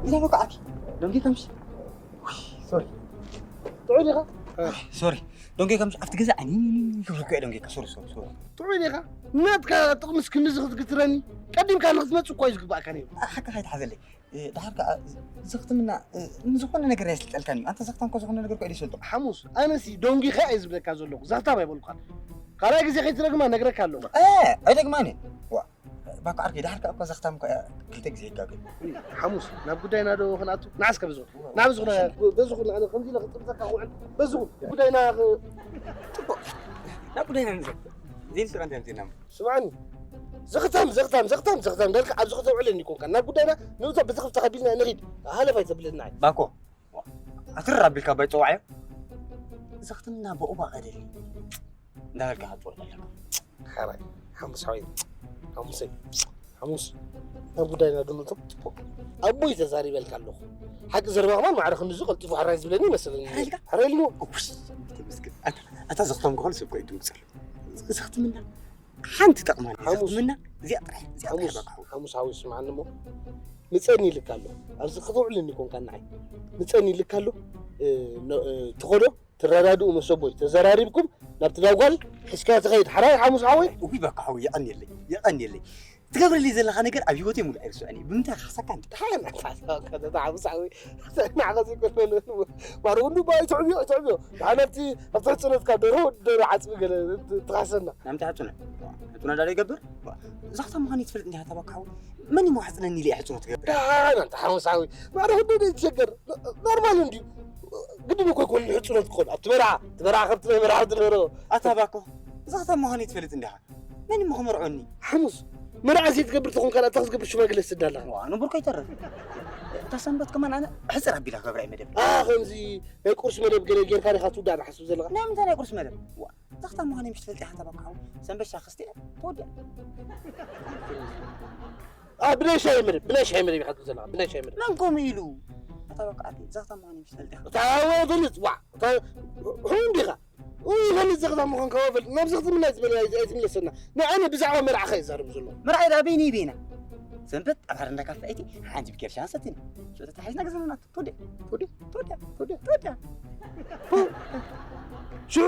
ኢዛ በቃ ኣኪ ደንጌ ከምሽ ሶሪ ጥዑይ ዲኻ? ሶሪ ደንጌ ከምሽ ኣብቲ ገዛ ኣኒ ክብረካ ደንጌ ሶሪ ሶሪ ሶሪ ጥዑይ ዲኻ? ናትካ ጥቕምስ ክንድዚ ክትግትረኒ ቀዲምካ ንክትመጽእ እኮ እዩ ዝግባእካ ነይሩ። ሓካ ከይትሓዘለይ። እ፣ ድሓር ከኣ ዝ-፣ ዘኽትምና፣ እ፣ ንዝኾነ ነገር ኣየስልጠልካን እዩ። ኣንታ ዘኽታም እኮ ዝኾነ ነገር እኮ ኣይደይሰልጦ። ሓሙስ፣ ኣነሲ ዶንጊኻ እየ ዝብለካ ዘለኹ። ዘኽታም ኣይበልኳን። ካልኣይ ግዜ ከይትደግማ ነግረካ ኣለኹ። እ፣ ኣይደግማን እየ። ዋ፣ ባኮ ዓርከይ፣ ድሓር ከኣ እኮ ዘኽታም እኮ እያ ክልተ ግዜ ይጋገ። ሓሙስ፣ ናብ ጉዳይና ዶ ክንኣቱ? ንዓስ ከ በዚ፣ ናብ በዚ ኩነ፣ በዚ ኩነ ኣነ ከምዚ ኢለ ክጥምተካ ክውዕል፣ በዚ ኩነ ጉዳይና ክ-፣ ጽቡቕ። ናብ ጉዳይና ንዘ-፣ ዘይምስጢር እንታይ ኣምጺእና? ስምዓኒ፣ ዘኽታም፣ ዘኽታም፣ ዘኽታም፣ ዘኽታም እንዳልካ ኣብዚ ከተውዕለኒ ይኮንካ። ናብ ጉዳይና ንእቶ ብትኽፍቲ ከቢልና ንኺድ። ሃለፍ ኣይተብለና። ባኮ፣ ኣትርር ኣቢልካ ባይ ጸዋዕዮ። ዘኽትምና ብኡባ ቀደሊ እንዳበልካ ክትውዕል ኣለካ። ሓራይ፣ ሓሙስ ሓወይ፣ ሓሙሰይ፣ ሓሙስ ናብ ጉዳይና ዶ ንእቶ። ኣቦይ ተዛሪበልካ ኣለኹ። ሓቂ ዘረባ ከማን ማዕረ ክንድዚ ቀልጢፉ ሕራይ ዝብለኒ ይመስለኒ። ሕራይ ኢልካ? ሕራይ ኢልዎ። እውይ፣ ተመስገን። ኣታ፣ ኣታ ዘኽታም ክኾን ሰብ እኮ እዩ ድምፅሉ። ዘኽትምና ሓንቲ ጠቕማ ሓሙስ። ዘኽትምና እዚኣ ጥራሕ፣ እዚኣ ጥራሕ ሓሙስ፣ በቃ። ሓሙስ ሓወይ ስምዓኒ እሞ ምጸኒ ኢልካ ኣሎ። ኣብዚ ከተውዕለኒ ኮንካ ንዓይ። ምጸኒ ኢልካ ኣሎ። እ፣ ነ-፣ እ፣ ትኸዶ ትረዳድኡ መሰቦይ ተዘራሪብኩም ናብቲ ዳጓል ሒዝካ ትኸይድ። ሓራይ ሓሙስ ሓወይ። እውይ በቃ ሓወይ፣ የቐንየለይ፣ የቐንየለይ። ትገብረለይ ዘለኻ ነገር ኣብ ህይወተይ ሙሉእ ኣይርስዖን እየ። ብምንታይ ክሓሰካ እንተ ደሓን ኣታ ሓሙስ ሓወይ። ንዓኻ ዘይኮነ ማረ ወንዱ ባይ ትዕብዮ፣ ትዕብዮ። ደሓን ኣብቲ፣ ኣብቲ ሕጽነትካ ደርሆ፣ ደርሆ ዓጽቢ ገለ ት-፣ ትኻሰና። ናምንታይ ሕጽነ? ሕጽነ ዳዶ ይገብር? እዛ ከተማ ኸን ይትፈልጥ እንዲኻ ተባካሑ። መን እሞ ሕጽነኒ ኢለ እየ ሕጽነ ትገብር? ደሓን ኣንታ ሓሙስ ሓወይ። ማረ ወንዱ ዶ ይትሸገር? ኖርማል እንድዩ። ግድን እኮ ይኮን ሕጽነ ትኮን። ኣብቲ መርዓ፣ እቲ መርዓ ከብቲ ናይ መርዓ ዝነበረ። ኣታ ባኮ፣ እዛ ከተማ ኸን ይትፈልጥ እንዲኻ። መን እሞ ክመርዖኒ? ሓሙስ፣ መርዓ ዘይትገብር ተኾንካ፣ እንታይ ክትገብር ሽማግለ ትስዳ ኣለኻ? ዋ፣ ንቡር ከይተርፍ። እታ ሰንበት ከማን ኣነ ሕጽር ኣቢላ ክገብራ እየ መደብ። ኣ፣ ከምዚ ናይ ቁርሲ መደብ ገለ ጌርካ ዲኻ ትውዳእ ዝሓስብ ዘለኻ? ናይ ምንታይ ናይ ቁርሲ መደብ? ዋ፣ እዛ ከተማ ኸን ምሽ ትፈልጥ ኢኻ ተባካሑ። ሰንበት ሻኽስቲ እያ፣ ተወዲኣ። ኣ፣ ብናይ ሻሂ መደብ፣ ብናይ ሻሂ መደብ ኢኻ ትብል ዘለኻ፣ ብናይ ሻሂ መደብ። መን ከምኡ ኢሉ? ኣታ በቃ ኣቲ፣ እዛ ከተማ ኸን ምሽ ትፈልጥ ኢኻ። እታ ወ-፣ ፍልጥ፣ ዋ፣ እታ፣ ሁ-፣ እንዲኻ። ውይ፣ ኸልእ ዘኽታም ምዃንካ ወፈል፣ ናብ ዘኽትምና ዝበለ ኣይ-፣ ኣይትምለሰና። ንኣነ ብዛዕባ መርዓኻ እየ ዝዛረብ ዘለኹ። መርዓይ ደኣ በይነይ በይና። ሰንበት ኣብ ሓደ እንዳ ካፈ ኣይቲ ሓንቲ ቢኬር ሻሂ ሰቲና። ሽዑ ተታሒዝና ገዛና ናቱ። ትወድያ፣ ትወድያ፣ ትወድያ፣ ትወድያ፣ ትወድያ። ሽዑ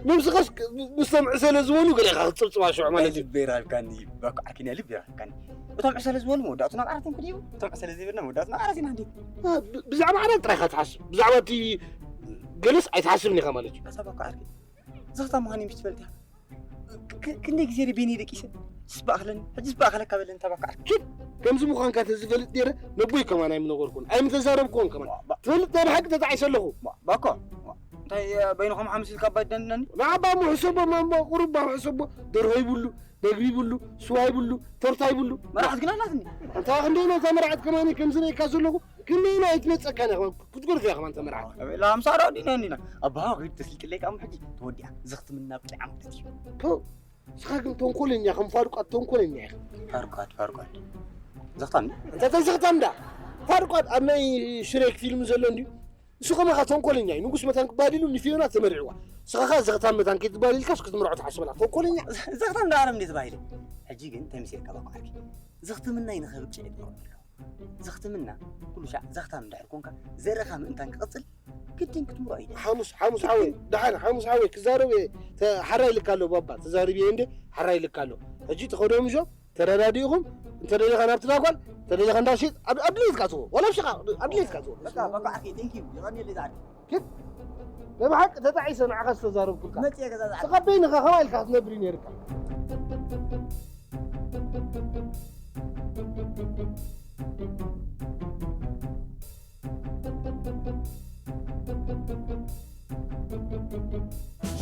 ነብስኻስ ምስ ሰምዑ ስለ ዝበሉ ገለ ኢኻ ክትጽብጽባ ሽዑ ማለት እዩ። ልበይ ራብካኒ፣ ባኮ ዓርኪና ልበይ ራብካኒ። እቶም ዕሰለ ዝበሉ መወዳእቱ ናብ ዓራት እዮም ክድይቡ። እቶም ዕሰለ ዘይብልና መወዳእቱ ናብ ዓራት ኢና ክንድይብ። እ፣ ብ-፣ ብዛዕባ ዓራት ጥራይ ኢኻ ትሓስብ። ብዛዕባ እቲ ገለስ ኣይትሓስብን ኢኻ ማለት እዩ። ኣታ ባኮ ዓርኪ፣ ዘኽታም ምዃን ምሽ ትፈልጥ ኢኻ። ክ-፣ ክ-፣ ክንደይ ግዜ ደ ቤኒ ደቂሰ? ጽባእ ክለኒ፣ ሕጂ ጽባእ ክለካ በለኒ፣ እታ ባኮ ዓርኪ። ኪድ፣ ከምዚ ምዃንካ ተዝፈልጥ ነይረ፣ ነቦይ ከማን ኣይምነገርኩን፣ ኣይምተዛረብኩዎን ከማን። ባ-፣ ባ-፣ ትፈልጥ ናይ ብሓቂ ተጣዒሰ ኣለኹ። ባ-፣ ባኮ፣ ባ-፣ እንታይ፣ እ፣ በይንኹም ሓምስ ኢልካ ኣባይ ደንደኒ? ንዓባ እሞ ሕሰቦ፣ እሞ፣ እሞ ቁሩባ ሕሰቦ፣ ደርሆ ይብሉ፣ መግቢ ይብሉ፣ ስዋ ይብሉ፣ ቶርታ ይብሉ። መርዓት ግን ኣላትኒ። ኣንታ ክንደይ ነው እታ መርዓት ከማን ከምዚ ርእየካ ዘለኹ? ክንደይ ነው ኣይትመጸካን ኢኻ፣ ክትጎርፍ ኢኻ ከማን እታ መርዓት። ኣቤላ፣ ሃምሳ ዶ ዲና ዲና? ኣባኻ ኺድ ተስሊጥለይ ከኣ ሕጂ ተወዲኣ። ዘኽትምና ኣብቂዓ ማለት እዩ። ፖ፣ ንስኻ ግን ተንኮለኛ፣ ከም ፋሩቃት ተንኮለኛ ኢኻ። ፋሩቃት፣ ፋሩቃት። ዘኽታም? እንታይ ዘኽታም እንዳ? ፋሩቃት ኣብ ናይ ሽሬክ ፊልም ዘሎ እንድዩ። ንሱ ከማኻ ተንኮለኛ እዩ። ንጉስ መታን ክበሃል ኢሉ ንፊዮና ተመርዕዋ። ንስኻ ኸኣ ዘኽታም መታን ከይትበሃል ኢልካስ ክትምርዖ ትሓስብ ኣለኻ። ተንኮለኛ። ዘኽታም እንዳ ኣረም እንዴ ተባሂለ? ሕጂ ግን ተምሲልካ ባኮ ዓርኪ። ዘኽትምና እዩ ንኸብቅዕ ይገብሮ ኣሎ። ዘኽትምና ኩሉ ሻዕ ዘኽታም እንድሕር ኮንካ ዘርእኻ ምእንታን ክቕጽል ግድን ክትምርዖ እዩ። ሓሙስ፣ ሓሙስ ሓወይ፣ ደሓን ሓሙስ ሓወይ ክዛረብ እየ። ተ-፣ ሓራይ ልካ ኣሎ ባባ፣ ተዛሪብ እየ እንዴ፣ ሓራይ ልካ ኣሎ። ሕጂ ተኸዶም እዞም ተረዳዲእኹም፣ እንተ ደሊኻ ናብቲ ዳጓል፣ እንተ ደሊኻ እንዳ ሸይጥ፣ ኣብ፣ ኣብ ድሌትካ ትዎ፣ ዋላ ኣብ ሸኻ፣ ኣብ ድሌትካ ትዎ። በቃ፣ በቃ ዓርከይ፣ thank you። የቐንየለይ ዛዓርከይ። ግን ንብሓቂ ተጣዒሰ ንዓኻ ዝተዛረብኩልካ። መጽየ ገዛ ዛዓርከይ። ስኻ በይንኻ ከማይ ኢልካ ክትነብር እዩ ነይርካ።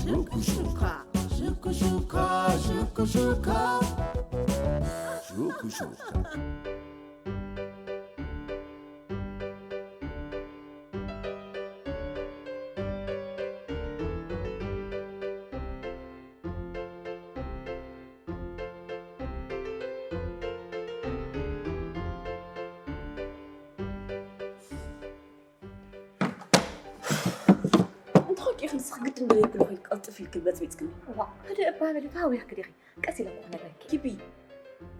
ሹኩሹካ፣ ሹኩሹካ፣ ሹኩሹካ። ሹኩሹካ። እንተ ኾንኪ ኢኺ ንስኺ ግዲ እንደሌክሉ ኮይን ቀልጥፍ ኢልክ በጽቢጽክኒ። ዋ፣ ህድእ እባ በሊ፣ ተሃዊኽኪ ዲኺ? ቀስ ኢለ እኮ ክነግረኪ። ኪቢ፣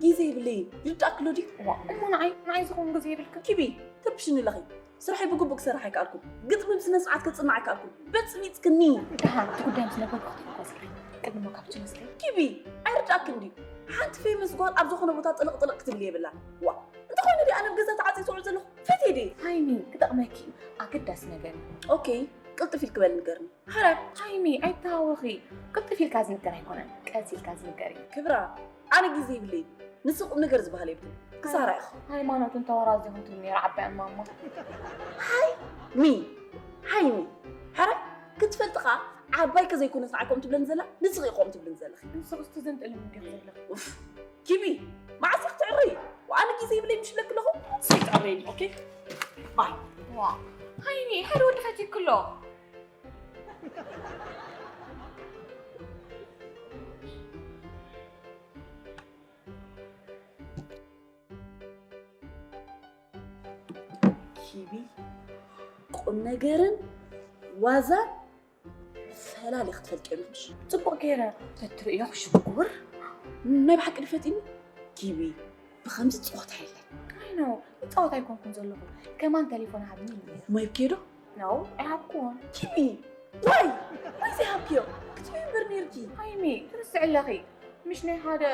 ግዜ የብለይን። ይርዳእክሎ ድዩ? ዋ፣ እሞ ንዓይ፣ ንዓይ ዝኸውን ግዜ የብልክን። ኪቢ፣ ተብሽኒ ኣለኺ። ስራሐይ ብግቡእ ክሰርሕ ኣይከኣልኩን። ግጥሚ ብስነ ስርዓት ከጽንዕ ኣይከኣልኩን። በጽቢጽክኒ። ደሓን፣ እቲ ጉዳይ ምስ ነገርኩ ክትኮስሪ። ቅድሚ እሞ ካብቲ መስለይ። ኪቢ፣ ኣይርዳእክን ድዩ? ሓንቲ ፌመስ ጓል ኣብ ዝኾነ ቦታ ጥልቕ ጥልቕ ክትብል የብላን። ዋ፣ እንተኾይኑ ድኣ ኣብ ገዛ ተዓጽየ ዝውዕል ዘለኹ ፈትየ ድየ? ሃይሚ፣ ክጠቕመኪ እዩ። ኣገዳሲ ነገር እዩ። ኦኬ፣ ቅልጥፍ ኢልኪ በሊ ንገርኒ። ሓራይ። ሃይሚ፣ ኣይተሃወኺ። ቅልጥፍ ኢልካ ዝንገር ኣይኮነን፣ ቀስ ኢልካ ዝንገር እዩ። ክብራ፣ ኣነ ግዜ ይብለይ። ንስ ቁም ነገር ዝበሃል የብልኩን። ክሳራ ኢኹ። ሃይማኖት እንተወራዚኹም ትብል ነይራ ዓባይ ማማ። ሃይሚ፣ ሃይሚ። ሓራይ፣ ክትፈልጥኻ ዓባይ ከዘይኮነስ ንዓይ ከምኡ ትብለኒ ዘላ፣ ንስኺ ኢኹ ከምኡ ትብለኒ ዘለኺ። ንስኺ እስቲ ዘንጥልም እንዲኹ ዘለኺ። ኡፍ፣ ኪቢ፣ መዓስ ኢኺ ትዕርይ? ወኣነ ግዜ ይብለይ ምሽ ብለኪ ኣለኹ። ንስኺ ትዕርይኒ፣ ኦኬ? ባይ። ዋ፣ ሃይሚ፣ ሓደ ወዲ ፈቲክሎ። ኪቢ፣ ቁም ነገርን ዋዛን ፈላሊኺ ትፈልጥዮ ምሽ? ጽቡቕ ገይረ ተትርእዮ ሽጉር። ናይ ብሓቂ ድዩ ፈቲኒ? ኪቢ፣ ብኸምዚ ጸወታ የለን። ኣይ ኖ፣ ይጻወት ኣይኮንኩን ዘለኹ። ከማን ተሌፎን ሃብኒ ኢሉ ነይሩ። እሞ ሂብክዮ ዶ? ኖ፣ ኣይሃብኩዎን። ኪቢ፣ ዋይ፣ ዋይ ዘይሃብክዮ? ክትህቢ እምበር ነይርኪ። ሃይሚ፣ ትርስዒ ኣለኺ። ምሽ ናይ ሓደ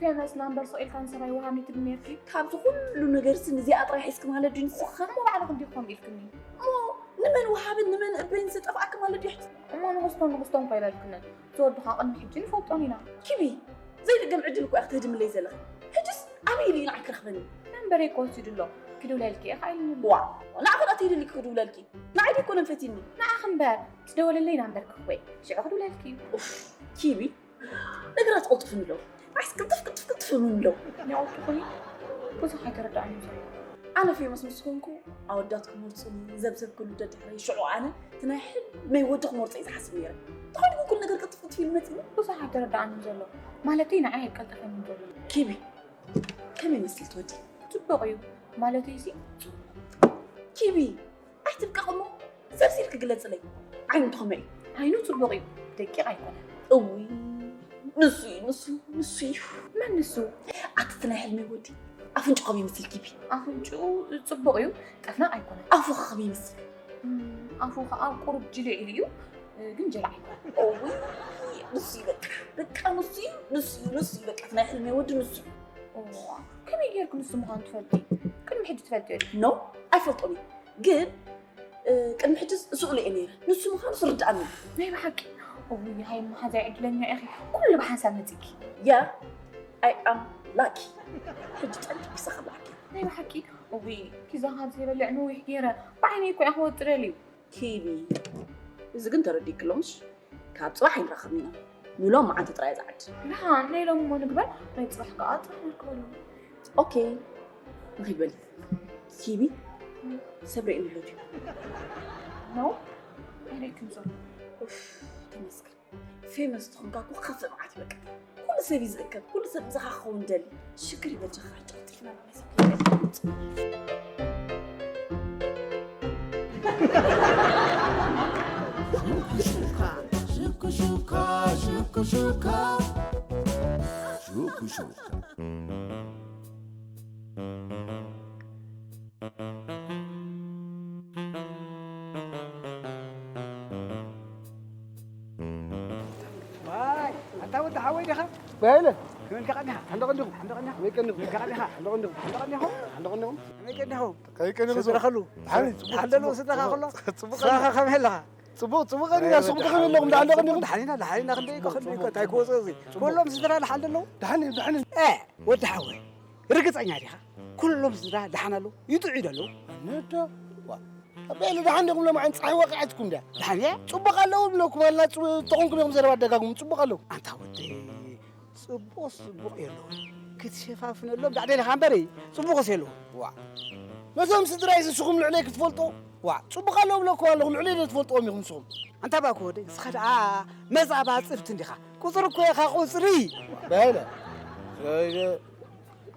ፌመስ ናምበር ስቕ ኢልካ ንሰብ ኣይወሃብን እዩ ትብል ነይርኪ። ካብዚ ኩሉ ነገርሲ ንዚኣ ጥራይ ሒዝኪ ማለት ድዩ ንስኺ ኸ? እሞ ባዕልኺ እንዲኺ ከምኡ ኢልክኒ። እሞ ንመን ወሃብን ንመን እበይን ዝጠፍኣኪ ማለት ድዩ ሕጂ? እሞ ንኽስቶን ንኽስቶን እኮ ኣይበልክንን። ዝወድኻ ቅድሚ ሕጂ ንፈልጦን ኢና። ኪቢ፣ ዘይድገም ዕድል እኮ ኢኺ ትህድምለይ ዘለኺ። ሕጅስ ኣበይ ኢሉ እዩ ንዓይ ክረኽበኒ? ናምበረይ እኮ ወሲዱ ኣሎ። ክድውለልኪ እየ ኸዓ ኢሉኒ ኣሎ። ዋ፣ ንዓኺ ደኣ ተይደሊኪ ክድውለልኪ? ንዓይ ደይኮነን ፈትዩኒ። ንዓኺ እምበር፣ ዝደወለለይ ናምበርኪ ክወይ። ሽዑ ክድውለልኪ እዩ። ኡፍ፣ ኪቢ፣ ነገራት ቀልጥፉኒ ኣለዉ። ንዓይስ ቅልጥፍ ቅልጥፍ ቅልጥፍ ይብሉኒ ኣለዉ። ይቐልጥፉኒ? ብዙሕ ኣይተረድኣንን ዘሎ። ኣነ ፌመስ ምስ ኮንኩ ኣወዳት ክመርጹኒ፣ ዘብዘብ ክብሉ ደድሕረይ፣ ሽዑ ኣነ እቲ ናይ ሕልመይ ወዲ ክመርጾ እየ ዝሓስብ ነይረ። እንተኾይኑ ግን ኩሉ ነገር ቅልጥፍ ቅልጥፍ ኢሉ መጺኒ። ብዙሕ ኣይተረድኣንን ዘሎ። ማለተይ ንዓይ ኣይቀልጠፈንን ዘሎ። ኪቢ፣ ከመይ ይመስል እቲ ወዲ? ጽቡቕ እዩ። ማለተይሲ ኪቢ፣ ኣይትብቀቕ እሞ ዘርዚርኪ ግለጽለይ። ዓይኑ እንተኸመይ እዩ? ዓይኑ ጽቡቕ እዩ፣ ደቂቕ ኣይኮነን። እውይ፣ ንሱ እዩ፣ ንሱ፣ ንሱ እዩ። መን ንሱ? ኣቲ እቲ ናይ ሕልመይ ወዲ ኣፍንጭኡ ከመይ ይመስል ኪቢ? ኣፍንጭኡ ጽቡቕ እዩ፣ ጠፍናቕ ኣይኮነን። ኣፉ ከ ከመይ ይመስል? እም፣ ኣፉ ከኣ ቁሩብ ጅልዕ ኢሉ እዩ፣ ግን ጀላዕ ኣይኮነን። እውይ፣ ንሱ እዩ በቃ። በቃ ንሱ እዩ፣ ንሱ እዩ፣ ንሱ እዩ በቃ። እቲ ናይ ሕልመይ ወዲ ንሱ እዩ። እዋ፣ ከመይ ጌርኪ ንሱ ምዃኑ ትፈልጢ? ቅድሚ ሕጂ ትፈልጥዮ ዲኺ? ኖ፣ ኣይፈልጦን እየ። ግን፣ እ፣ ቅድሚ ሕጂ ስእሎ እየ ነይረ። ንሱ ምዃኑ ስርድኣኒ። ናይ ብሓቂ? እውይ፣ ሃይ መሓዛይ ዕድለኛ ኢኺ። ኩሉ ብሓንሳብ መጺእኪ። Yeah, I am lucky. ሕጂ ጠንቂሰ ክብላዕኪ። ናይ ብሓቂ? እውይ፣ ፒዛ ካብ ዘይበልዕ ነዊሕ ገይረ። ብዓይነይ እኮ እየ ክወጽእ ደልዩ። ኪቢ፣ እዚ ግን ተረዲእኪ ኣሎ ምሽ? ካብ ጽባሕ ኣይንራኸብን ኢና። ንሎም መዓልቲ ጥራይ እያ ዝዓዲ። ደሓን ናይ ሎሚ እሞ ንግበር፣ ናይ ጽባሕ ከኣ ጽባሕ ንርከበሉ። ኦኬ፣ ንኺድ በሊ። ኪቢ፣ ሰብ ርእዩኒ ኣሎ ድዩ? ኖ፣ ኣይርእየክን ዘሎ። ኡፍ፣ ተመስገን። ፌመስ ትኾንካ እኮ ከፍእ መዓት እዩ በቃ። ኩሉ ሰብ እዩ ዝእከብ፣ ኩሉ ሰብ ምሳኻ ክኸውን ይደሊ። ሽግር እዩ በጃኻ፣ ሕጂ ቀልጢፍና ናብ ናይ ሰብ ክንበል። ሹኩ ሹካ፣ ሹኩ ሹካ፣ ሹኩ ሹካ፣ ሹኩ ሹካ። ዋይ፣ ኣታ ወዲ ሓወይ ዲኻ? በለ። ከመይ ኢልካ ቀኒኻ? ሓንደ ቀኒኹም፣ ሓንደ ቀኒኻ። ከመይ ቀኒኹም? ከመይ ኢልካ ቀኒኻ? ሓንደ ቀኒኹም፣ ሓንደ ቀኒኹም። ሓንደ ቀኒኹም። ከመይ ቀኒኹም? ከመይ ቀኒኹም? ስድራኸሉ? ደሓን እዩ፣ ጽቡቕ፣ ደሓን ደለዉ ጽቡቕ፣ ስድራኻ ጽቡቕ፣ ከሎ? ጽቡቕ፣ ጽቡቕ ስድራኻ ቀኒኹም። ከመይ ኣለኻ? ጽቡቕ፣ ጽቡቕ ቀኒኹም። ደሓን ዶ ቀኒኹም? ደሓን ኢና፣ ደሓን ኢና፣ ክንደይ እኮ፣ ክንደይ እኮ፣ እንታይ ክወጽእ እዚ? ጽቡቕ፣ ኩሎም ጽቡቕ። ስድራ ደሓን ደለዉ? ደሓን እዩ፣ ደሓን እዩ። እ፣ ወዲ ሓወይ፣ ርግጸኛ ዲኻ? ኩሎም ስድራ ደሓን ኣለዉ? ይጥዕዩ ዶ ኣለዉ? ኣነዶ፣ ዋ፣ ኣበይ ደሓን ዲኹም? ሎማዓንቲ ጸሓይ ወቒዓትኩም ድያ? ደሓን እያ። ጽቡቕ ኣለዉ ብለኩም ኣላ፣ ጽቡ-፣ ተኾንኩም ኢኹም ዘረባ ደጋግሙ፣ ጽቡቕ ኣለዉ። ኣንታ ወደይ፣ ጽቡቕስ ጽቡቕ የለዉን። ክትሸፋፍነሎም ዳዕ ደሊኻ እምበሪ፣ ጽቡቕስ የለዉን። ዋ። ነዞም ስድራይ ንስኹም ልዕለይ ክትፈልጡ፣ ዋ፣ ጽቡቕ ኣለዉ ብለኩም ኣለኹ፣ ልዕለይ ዶ ትፈልጥዎም ኢኹም ንስኹም? ኣንታ ባኮ ወደይ፣ ንስኻ ደኣ መጻባጽብቲ እንዲኻ። ቁጽሪ እኮ ኢኻ ቁጽሪ። በለ።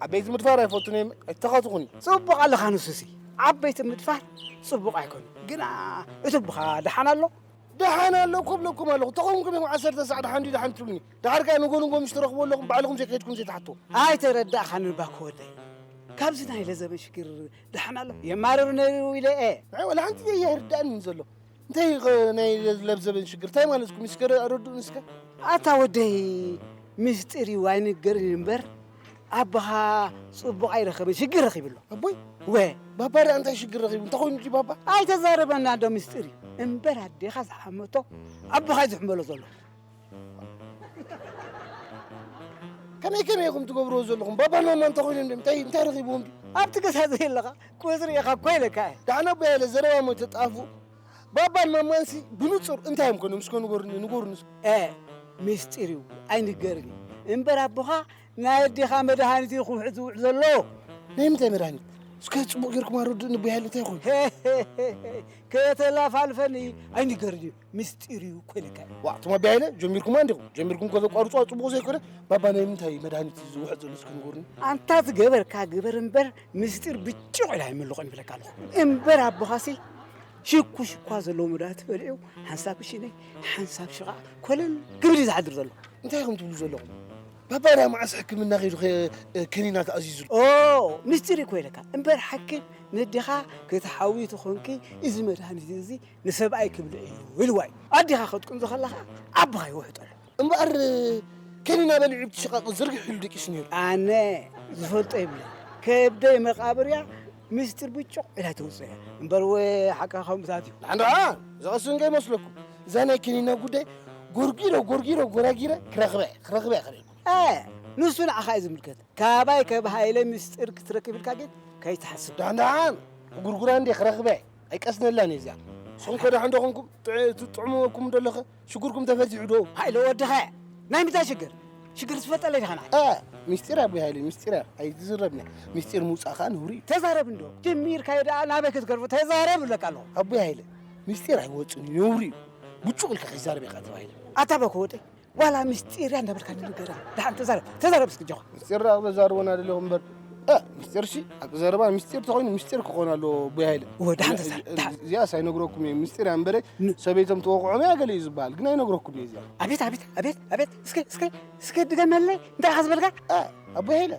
ዓበይቲ ምድፋር ኣይፈቱን እዮም፣ ኣይተኻትኹኒ። ጽቡቕ ኣለኻ ንሱሲ። ዓበይቲ ምድፋር ጽቡቕ ኣይኮነን። ግና እቲ ኣቦኻ ደሓን ኣሎ? ደሓን ኣለኩ እብለኩም ኣለኹ። ተኾንኩም ኢኹም ዓሰርተ ሳዕ ደሓን ድዩ ደሓን ትብሉኒ። ደሓር ከኣ ንጎ ንጎ ምስ ትረኽቡ ኣለኹም ባዕልኹም ዘይከድኩም ዘይትሓትዎ። ኣይተረዳእኻን እባ ክወደይ። ካብዚ ናይ ለዘበን ሽግር ደሓን ኣሎ። የማርር ነይሩ ኢለ እየ። ንዓይ ዋላ ሓንቲ እየ ኣይርዳእንን ዘሎ። እንታይ ኸ ናይ ለብዘበን ሽግር? እንታይ ማለትኩም? እስከ ኣረድኡኒ እስከ። ኣታ ወደይ፣ ምስጢር እዩ ኣይንገርን እምበር፣ ኣቦኻ ጽቡቕ ኣይረኸበን፣ ሽግር ረኺቡ ኣሎ። ኣቦይ? ወ። ባባ ደኣ እንታይ ሽግር ረኺቡ? እንታይ ኮይኑ ድዩ ባባ? ኣይተዛረበና እንዶ ምስጢር እዩ። እምበር ኣዴኻ ዝሓመቶ ኣቦኻ እዩ ዝሕመሎ ዘሎ። ከመይ ከመይ ኢኹም ትገብርዎ ዘለኹም? ባባን ማማን እንታይ ኮይኖም ድዮም? እንታይ እንታይ ረኺብዎም ድዩ? ኣብቲ ገዛ ዘየለኻ ቁጽሪ ኢኻ እኮ ኢለካ እየ። ደሓን ኣቦይ ሃይለ ዘረባ እሞ ተጣፉ። ባባን ማማንሲ ብንጹር እንታይ እዮም ኮይኖም? እስከ ንገሩኒ፣ ንገሩኒ እስከ። እ፣ ምስጢር እዩ፣ ኣይንገርን እዩ። እምበር ኣቦኻ ናይ ኣዴኻ መድሃኒት እዩ ክውሕጥ ዝውዕል ዘሎ። ናይ ምንታይ መድሃኒት? እስከ ጽቡቕ ጌርኩም ኣረድኡኒ ኣቦይ ሃይለ እንታይ ኮይኑ? ከየተላፋልፈኒ ኣይንገርን እዩ። ምስጢር እዩ እኮ ኢለካ እየ። ዋእ፣ እቶም ኣቦይ ሃይለ ጀሚርኩማ እንዲኹም። ጀሚርኩም ከዘቋርጹ ጽቡቕ ዘይኮነ፣ ባባ ናይ ምንታይ መድሃኒት እዩ ዝውሕጥ ዘሎ እስከ ንገሩኒ። ኣንታ ዝገበርካ ግበር እምበር ምስጢር ብጭቕ ኢለ ኣይምልቖን ይብለካ ኣለኹ። እምበር ኣቦኻሲ ሽኩ ሽኳ ዘለዎ መድሃኒት በሊዑ ሓንሳብ ሽነይ ሓንሳብ ሽቓ ኮለል ክብል እዩ ዝሓድር ዘሎ። እንታይ ኢኹም ትብሉ ዘለኹም? ባባ ደኣ መዓስ ሕክምና ከይዱ ከ-፣ ከኒና ተኣዚዙ? ኦ፣ ምስጢር እኮ ኢለካ። እምበር ሓኪም ነዴኻ ክትሓዊ ተኾንኪ እዚ መድሃኒት እዚ ንሰብኣይ ክብልዕ እዩ ኢልዋ እዩ። ኣዴኻ ክትቁንዞ ከላ ኸኣ ኣቦኻ ይውሕጠሉ። እምበኣር ከኒና በሊዑ ብቲ ሽቓቕ ዝርግሕ ኢሉ ደቂሱ ነይሩ። ኣነ ዝፈልጦ የብለይ። ከብደይ መቓብር እያ፣ ምስጢር ብጩቕ ኢላ ተውፅኦ እያ። እምበር ወ ሓቃ ከምኡታት እዩ። ንዓንድዓ ዝቐስን ከይመስለኩም። እዛ ናይ ከኒና ጉዳይ ጎርጊረ፣ ጎርጊረ፣ ጎራጊረ ክረኽበ፣ ክረኽበ እየ ክብለኩም። እ፣ ንሱ ንዓኻ እዩ ዝምልከት። ካባይ ካብ ሃይለ ምስጢር ክትረክብ ኢልካ ግን ከይትሓስብ። ዳንዳን፣ ጉርጉራ እንዴ ክረኽበ፣ ኣይቀስነላን እየ እዚኣ። ንስኹም ከ ደሓን ዶ ኾንኩም? ጥዕ-፣ ትጥዕምዎ ኣለኹም? ሽግርኩም ተፈቲሑ ዶ? ሃይለ ወድኻ፣ ናይ ምንታይ ሽግር? ሽግር ትፈልጠለይ ዲኻ ንዓይ? እ፣ ምስጢር ኣቦይ ሃይለ፣ ምስጢር እያ። ኣይትዝረብና። ምስጢር ምውጻእ ኸኣ ነውሪ እዩ። ተዛረብ እንዶ። ጀሚርካዮ ደኣ ናበይ ክትገርፎ? ተዛረብ እብለካ ኣለኹ። ኣቦይ ሃይለ፣ ምስጢር ኣይወጽእን እዩ፣ ነውሪ እዩ። ብጩቕ ኢልካ ከይዛረብ ኢኻ ተባሂለ። ኣታ በኮ ወደይ፣ ዋላ ምስጢር እያ እንዳበልካ ንገራ። ደሓን ተዛረብ፣ ተዛረብ እስኪ ጆኻ። ምስጢር ደኣ ክተዛርቦና ደለኹም እምበር። እ፣ ምስጢር ሲ፣ ኣብ ዘረባ ምስጢር ተኾይኑ ምስጢር ክኾን ኣለዎ ኣቦይ ሃይለ። እወ፣ ደሓን ተዛረብ፣ ደሓን። እዚኣስ ኣይነግረኩም እየ፣ ምስጢር እያ እምበረይ። ን- ሰበይቶም ተወቕዖም እያ ገለ እዩ ዝበሃል፣ ግን ኣይነግረኩም እየ እዚኣ። ኣቤት፣ ኣቤት፣ ኣቤት፣ ኣቤት፣ እስከ፣ እስከ፣ እስከ ድገመለይ፣ እንታይ ኢኻ ዝበልካ? እ፣ ኣቦይ ሃይለ፣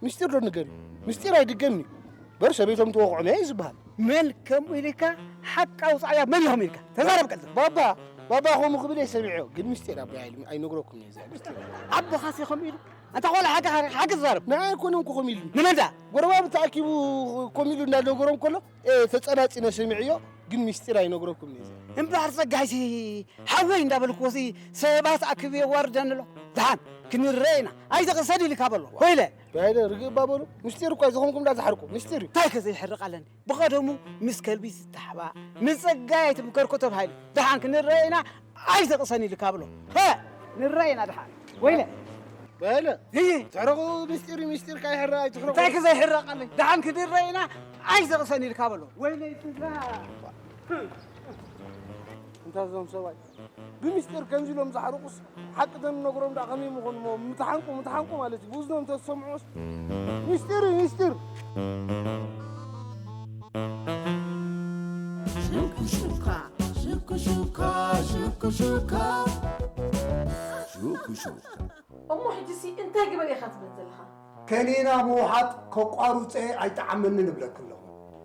ምስጢር ዶ ንገር እዩ? ምስጢር ኣይድገምን እዩ። በር ሰበይቶም ተወቕዖም እያ እዩ ዝበሃል። መን ከምኡ ኢልካ ሓቂ ኣውፅኣያ መን ኢኹም ኢልካ? ተዛረብ ቀልጢፍ። ባባ፣ ባባ ከምኡ ክብል እየ ሰሚዐዮ። ግን ምስጢር ኣቦይ ኣይል-፣ ኣይነግረኩም እየ እዚኣ ምስጢር። ኣቦኻሲ ከምኡ ኢሉ? ኣንታ ቆልዓ ሓቂ፣ ሓቂ፣ ሓቂ ተዛረብ። ንዓይ ኣይኮነን እኮ ከምኡ ኢሉ። ንመን ደኣ? ጎረባብቲ ተኣኪቡ ከምኡ ኢሉ እንዳነገሮም ከሎ፣ እ፣ ተጸናጺነ ሰሚዐዮ። ግን ምስጢር ኣይነግረኩም እየ እዚኣ። እምበኣር ጸጋይሲ ሓወይ እንዳበልክዎሲ ሰባት ኣኪቡ የዋርደኒ ኣሎ። ደሓን ክንረአ ኢና። ኣይተቕሰን ኢልካ በሎ። ኮይለ። ባይለ ርግእ እባ በሉ። ምስጢር እኮ እዩ፣ ዝኾንኩም እንዳትሓርቁ። ምስጢር እዩ። እንታይ ከ ዘይሕርቕ ኣለኒ? ብቐደሙ ምስ ከልቢ ዝተሓባእ፣ ንጸጋይ ኣይትምከርኮ ተባሂሉ። ደሓን ክንረአ ኢና፣ ኣይተቕሰን ኢልካ ብሎ። ሀ! ንረአ ኢና ደሓን። ወይለ። በለ። እይ። ትሕረቑ ምስጢር እዩ፣ ምስጢር ካይሕረቕ ኣይትሕረቑ። እንታይ ከ ዘይሕረቕ ኣለኒ? ደሓን ክንረአ ኢና፣ ኣይተቕሰን ኢልካ በሎ። ወይለ ይትዛ። እንታይ እዞም ሰብኣይ? ብምስጢር ከምዚ ኢሎም ዝሓርቁስ ሓቂ ተንነግሮም ደኣ ከመይ ምኾኑ እሞ ምትሓንቁ ምትሓንቁ ማለት እዩ። ብእዝኖም ተዝሰምዑስ ምስጢር እዩ ምስጢር። ሽኩሽካ ሽኩሽካ ሽኩሽካ ሽኩሽካ። እሞ ሕጂሲ እንታይ ግበር ኢኻ ትብል ዘለኻ? ከኒና ምውሓጥ ከቋርጾ ኣይጠዓመንን እብለኪ ኣለኹ።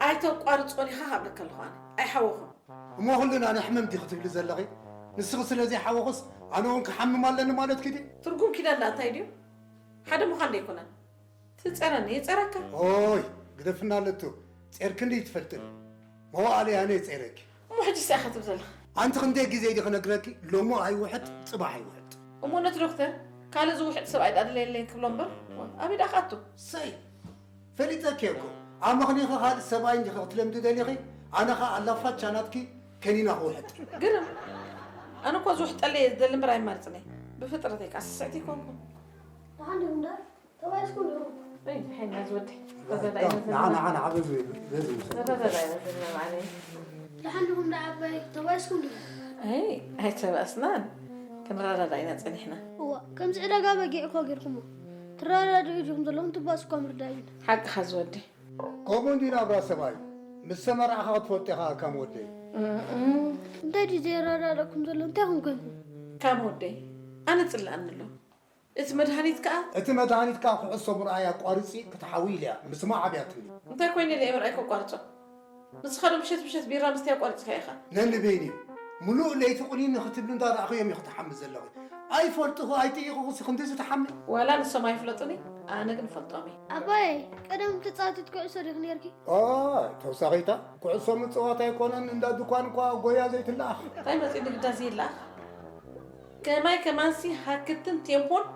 ኣይተቋርጾን ኢኻ ካብ እብለካ ኣለኹ ኣነ። ኣይሓወኹን። እሞ ኩልና ንሕመም ዲኺ ትብሊ ዘለኺ? ንስኺ ስለ ዘይሓወኹስ ኣነ እውን ክሓምም ኣለኒ ማለትኪ ድዩ? ትርጉም ኪዳን ደኣ እንታይ ድዩ? ሓደ ምዃን ዶ ኣይኮነን? ትጸረኒ፣ ይጸረካ። ኦይ፣ ግደፍና ኣለቱ። ጼርኪ እንድዩ ትፈልጥን። መዋእለ ኣነ ይጸረኪ። እሞ ሕጂ እንታይ ኢኻ ትብል ዘለኻ? ኣንቲ ክንደይ ግዜ ድዩ ክነግረኪ? ሎሚ ኣይውሕጥ፣ ጽባሕ ኣይውሕጥ። እሞ ነቲ ዶክተር፣ ካልእ ዝውሕጥ ሰብኣይ ደኣ ድለየለይን ክብሎ እምበር፣ ኣበይ ደኣ ክኣቱ? ሰይ! ፈሊጠኪ እኮ። ኣመኽኒኺ ካልእ ሰብኣይ እንዲኺ ክትለምዲ ደሊኺ፣ ኣነ ኸኣ ኣላፋቻ ናትኪ ከኒና ክውሕጥ። ግርም። ኣነ እኮ ዝውሕጠለይ እየ ዝደሊ እምበር ኣይማርጽን እየ። ብፍጥረተይ ከኣ ስስዕቲ ኣይኮንኩን። ደሓን ዲኹም ደኣ? ተባኢስኩም ዲኹም? እይ፣ ድሓን ኢና ዝወዲ። ንዓ፣ ንዓ፣ ንዓ፣ በዚ፣ በዚ ውሰድ። ንረዳዳ ኢና ዘለና በዓለይ። ደሓን ዲኹም ደኣ ኣባይ? ተባኢስኩም ዲኹም? ኣይ፣ ኣይተባእስናን። ክንረዳዳ ኢና ጸኒሕና። እዋ፣ ከምዚ ዕዳጋ በጊዕ እኮ ጌርኩሞ። ትረዳድኡ ዲኹም ዘለኹም? ትባእሱ እኳ ምርዳእ የለን። ሓቅኻ ዝወዲ። ከምኡ እንድዩ ናብራ ሰብኣይ። ምስ ተመራዕኻ ክትፈልጦ ኢኻ ከም ወደይ። እንታይ ድዩ ዘየረዳድኣኩም ዘሎ? እንታይ ኹም ኮንኩም? ካብ ወደይ ኣነ ጽልኣኒ ኣሎ። እቲ መድሃኒት ከኣ እቲ መድሃኒት ከኣ ኩዕሶ ምርኣይ ኣቋሪጺ ክትሓዊ ኢለያ ምስማዕ ኣብያትኒ። እንታይ ኮይነ ኢለ እየ ምርኣይ ከቋርጾ? ንስኻ ዶ ምሸት ምሸት ቢራ ምስታይ ኣቋሪጽካ ኢኻ? ነንበይኒ እዩ። ምሉእ ለይቲ ቁኒኒ ክትብሊ እንዳረኣኽዮም እዩ ክትሓሚ ዘለኺ። ኣይፈልጥኹ ኣይጥይቑኹ ሲ ክንድዚ ትሓሚ? ዋላ ንሶም ኣይፍለጡኒ፣ ኣነ ግን እፈልጦም እየ። ኣባየ፣ ቀደም ተጻዋቲት ኩዕሶ ዲኺ ነርኪ? ኦይ፣ ተውሳኺታ፣ ኩዕሶ ምጽዋት ኣይኮነን፣ እንዳ ድኳን እኳ ጎያ ዘይትለኣኽ። እንታይ መጺኡ ንግዳ ዘይለኣኽ? ከማይ ከማንሲ ሃክትን ቴምፖን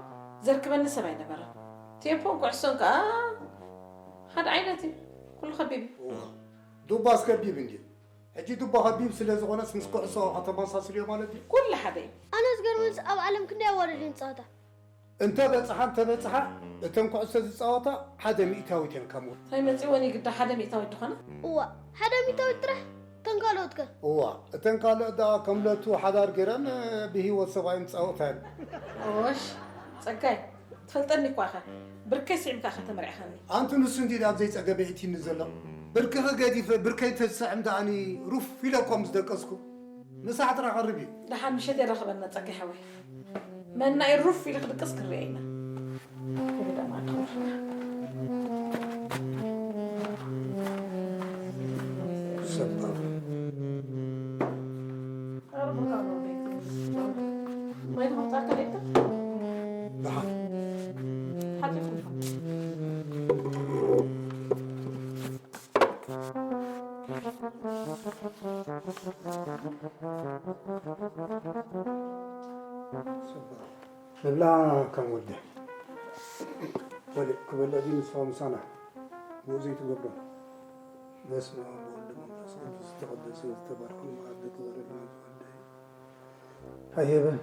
ዘርክበኒ ሰብ ኣይነበረን። ቴምፖን ኩዕሶን ከኣ ሓደ ዓይነት እዩ። ኩሉ ከቢብ እዩ። እዋ፣ ዱባስ ከቢብ እንድዩ። ሕጂ ዱባ ከቢብ ስለ ዝኾነስ ምስ ኩዕሶ ከተመሳስልዮ ማለት ድዩ? ኩሉ ሓደ እዩ። ኣነ ዝገርመንስ ኣብ ዓለም ክንደይ ኣዋርድ እየን ዝጻወታ? እንተ በጽሓ እንተ በጽሓ እተን ኩዕሶ ዝጻወታ ሓደ ሚእታዊት እየን ከም እንታይ መጺወን ይግዳ ሓደ ሚእታዊት ዝኾነ? እዋ፣ ሓደ ሚእታዊት ጥራሕ። እተን ካልኦት ከ? እዋ፣ እተን ካልኦት ደኣ ከም ለቱ ሓዳር ገይረን ብህይወት ሰብኣየን ዝጻወታ እየን። ኦሽ፣ ጸጋይ፣ ትፈልጠኒ እኳ ኢኻ። ብርከይ ስዒምካ ኢኻ ተመርዒኻኒ። ኣንቲ ንሱ እንዲ ኣብ ዘይጸገበ ኢቲኒ ዘሎ። ብርክኺ ገዲፈ ብርከይ ተዝስዕም ደኣኒ ሩፍ ኢለ እኮ ምስ ደቀስኩ። ምሳሕ ጥራሕ ቀርብ እዩ። ደሓን ምሸት የራኽበና ጸጋይ ሓወይ። መናይ ሩፍ ኢሉ ክድቅስ ክርአ ኢና። ክብደም ኣድኹም። ሰባር። ቀርቡ ካብ ቤት። ማይ ትመጻካ ደይታ? ደሓን። ሓጺኹም። ንብላ ከም ወዲ። ወዲ ክበልዕ ድዩ ንስኻ ምሳና? ብኡ ዘይትገብሮ። በስመ ኣብ ወወልድ ወመንፈስ ቅዱስ ዝተቐደሰ ዝተባረኸ መኣዲ ክበረልና ዝወደይ። ኣይህብን።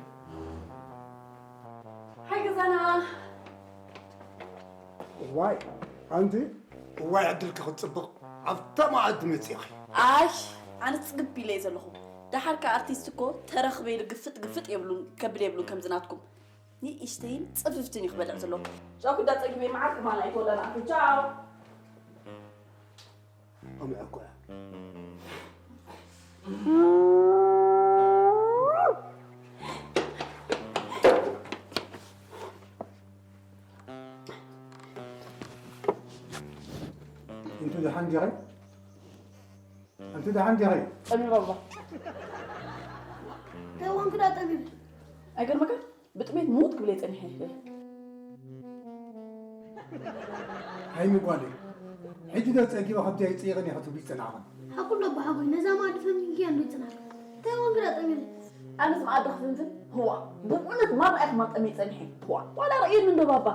ሓይ ገዛና። እዋይ፣ ኣንቲ እዋይ ዕድልኪ ክትጽብቕ ኣብታ መኣዲ መጺእኺ። ኣይ፣ ኣነ ጽግብ ኢለ እየ ዘለኹ። ደሓር ከኣ ኣርቲስት እኮ ተረኽበ ኢሉ ግፍጥ ግፍጥ የብሉን፣ ከብል የብሉን ከምዚ ናትኩም። ንእሽተይን ጽፍፍትን እዩ ክበልዕ ዘለዎ። ቻው፣ ክዳ ጸጊበ መዓት ክማን ኣይትወለና። ቻው። ኣምዕኮ እያ። እንቱ ደሓን ዲኺ? ኣንቲ ደሓን ዲኺ? ጠቢብ ኣባ። እንታይ ወንክ ዳ ጠቢብ? ኣይገርመካ? ብጥሜት ሙት ክብል እየ ጸኒሐ። ሃይሚ ጓለይ፣ ሕጂ ዶ ጸጊበ ከብደይ ኣይጽይቕን እየ ክትብሊ ዝጸናሕኽን? ሓቁ ኣሎ ኣቦ ሓጎይ፣ ነዛ መኣዲ ፈንፊንክያ እንዶ ይጽናሕካ። እንታይ ወንክ ዳ ጠቢብ? ኣነስ መኣዲ ክፍንፍን? ህዋ፣ ብእውነት ማራ እየ ክማጠመ ጸኒሐ። ህዋ፣ ዋላ ርእየኒ እንዶ ባባ።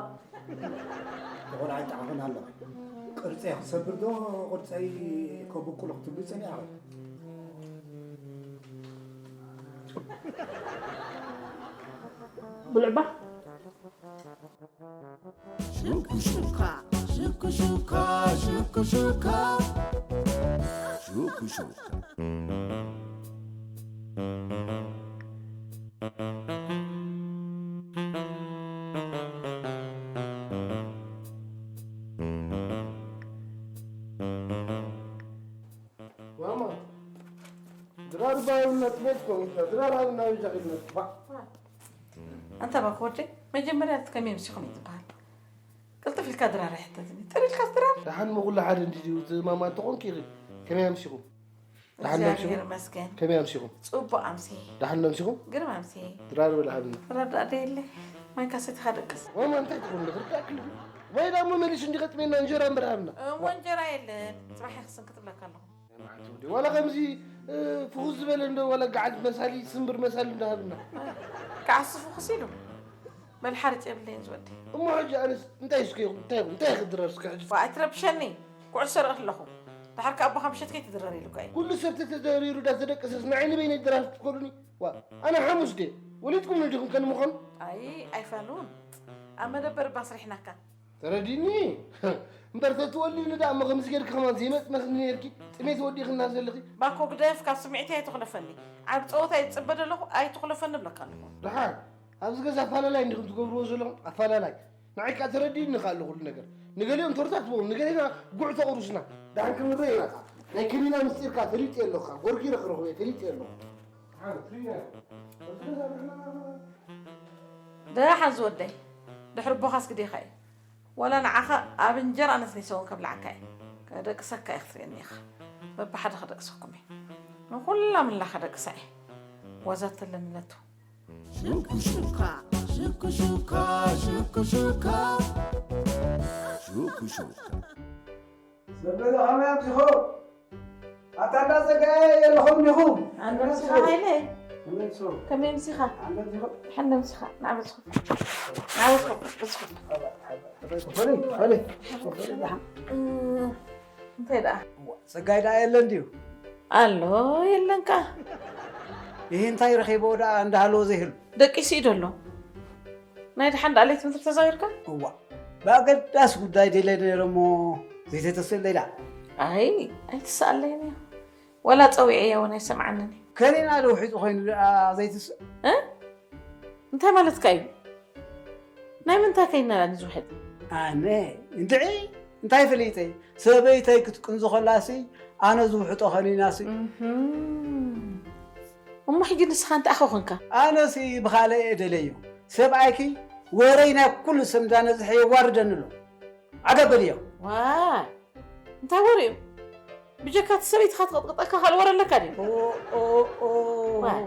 ተቆልዓ ይጠዓኽን ኣለኺ። ቅርጸይ ክሰብር ዶ ቅርጸይ ከብቁል ክትብሊ ጸኒሕኺ? ብልዕባ። ሹኩ ሹካ፣ ሹኩ ሹካ፣ ሹኩ ሹካ። ሹኩ ሹካ። ማማ፣ ድራር ባይነት ቤት ኮሚታ፣ ድራር ኣብ ናይ ጃግነት ባ። ኣንታ ባክ ወደይ፣ መጀመርያ እቲ ከመይ ኣምሲኹም እዩ ዝበሃል። ቅልጥፍ ኢልካ ድራር ኣይሕተትኒ። ጥር ኢልካ ድራር። ደሓን መኹሉ ሓደ እንዲ ድዩ፣ እቲ ማማ እንተኾንኪ ኢኺ። ከመይ ኣምሲኹም? ደሓን ኣምሲኹም? እግዚኣብሔር ይመስገን። ከመይ ኣምሲኹም? ጽቡቕ ኣምሲ። ደሓን ኣምሲኹም? ግርም ኣምሲ። ድራር በል ሃብኒ። ረዳእ ደየለ። ማይ ካሰቲኻ ደቅስ። ማማ እንታይ ትኾን ነበር? ታክል። ወይ ዳሞ መሊሽ እንዲ ገጥሜና እንጀራ እምበር ሃብና። እሞ እንጀራ የለን። ጽባሕ ይኽስን ክትብለካ ኣለኹ። ወላ ከምዚ፣ እ፣ ፍኹስ ዝበለ እንዶ ወላ ገዓት መሳሊ፣ ስምብር መሳሊ እንዳሃብና። ከዓሱ ፍኹስ ኢሉ። በል ሓርጭ የብለይን ዝወዲ። እሞ ሕጂ ኣነስ እንታይ እስከ ይኹን፣ እንታይ ይኹን፣ እንታይ ክድረር እስከ ሕጂ? ዋ፣ ኣይትረብሸኒ። ኩዕሶ ርኢ ኣለኹ። ደሓር ከኣ ኣቦኻ ምሸት ከይትድረር ኢሉካ እዩ። ኩሉ ሰብ ተተደሪሩ ዳተደቀሰስ ንዓይ ንበይነይ ድራር ትኮሉኒ? ዋ፣ ኣነ ሓሙስ ድየ? ወሊድኩም ዲኹም ከን ምዃኑ? ኣይ፣ ኣይፋሉን። ኣብ መደበር እባ ኣስሪሕናካ። ተረዲኒ? እምበር ተትወልድኒ ደኣ እሞ ከምዚ ጌርኪ ከማን ዘይመጽእክኒ ኔርኪ? ጥሜት ወዲእክና ዘለኺ? ባኮ ግደፍ፣ ካብ ስምዒተይ ኣይትኹለፈኒ። ዓቢ ጸወታ እየ ዝጽበ ዘለኹ፣ ኣይትኹለፈኒ እብለካ ኣለኹ። ደሓን፣ ኣብዚ ገዛ ኣፋላላይ እንዲኹም ትገብርዎ ዘለኹም? ኣፋላላይ። ንዓይ ከኣ ተረዲእኒ ከኣ ኣሎ ኩሉ ነገር። ንገሊኦም ቶርታ ትበሉ፣ ንገሌና ጉዕ ተቑሩስና። ደሓን ክንርኢ ኢና ከኣ። ናይ ክሊና ምስጢርካ ፈሊጠ ኣለኹ፣ ጎርጊረ ክረኽቦ እየ፣ ፈሊጠ ኣለኹ። ደሓን ዝወደይ፣ ድሕሪ ቦኻስ ግዴኻ እዩ። ዋላ ንዓኻ ኣብ እንጀራ ኣነስ ሰውን ከብልዓካ እየ። ከደቅሰካ እየ ክትርእየኒ ኢኻ። በብሓደ ከደቅሰኩም እየ። ንኹላ ምላ ከደቅሳ እየ። ዋዛ ተለኒ ለቱ። ሽኩሽካ ሽኩሽካ ሽኩሽካ ሽኩሽካ ሰብ ገዛ ከመይ ኣምሲኹም? ኣታ እንዳ ጸጋየ የለኹም ዲኹም? ኣንበርሲኻ ሃይለ ከመይ ኣምሲኻ? ከመይ ኣምሲኻ? ኣንበርሲኹም? ሓን ኣምሲኻ ንዓበስኹም ንዓበስኹም በስኹም ፈለይ ፈለይ እንታይ ደኣ? ጸጋይ ደኣ የለን ድዩ? ኣሎ የለን ከኣ። ይህ እንታይ ረኺብዎ ደኣ እንዳሃለዎ ዘይህሉ? ደቂሱ እዩ ዘሎ። ናይ ደሓን ደኣ ለይቲ ምድሪ ተዛዊርካ? እዋ ብኣገዳሲ ጉዳይ ደለ ነይረ እሞ ዘይተተስእለይ ደኣ። ኣይ ኣይትስኣለይን እያ። ዋላ ጸዊዐያ እውን ኣይሰምዓንን እዩ። ከሪና ዶ ውሒጡ ኮይኑ ደኣ ዘይትስእ? እንታይ ማለትካ እዩ? ናይ ምንታይ ከይና ደኣ ንዝውሕጥ? ኣነ እንድዒ እንታይ ፈሊጠ? ሰበይተይ ክትቅንዞ ከላሲ ኣነ ዝውሕጦ ከኒናሲ። እህም። እሞ ሕጂ ንስኻ እንታይ ኣኸ ኮንካ? ኣነሲ ብኻልእ እየ ደለዮ። ሰብኣይኪ ወረይ ናይ ኩሉ ሰብ እንዳነዝሐ የዋርደኒ ኣሎ። ዓገብ በልዮ። ዋይ እንታይ ወረ እዩ? ብጀካ እቲ ሰበይትኻ ትቕጥቅጠካ ካልእ ወረ ኣለካ ድዩ? ኦ፣ ኦ፣ ኦ። ዋይ።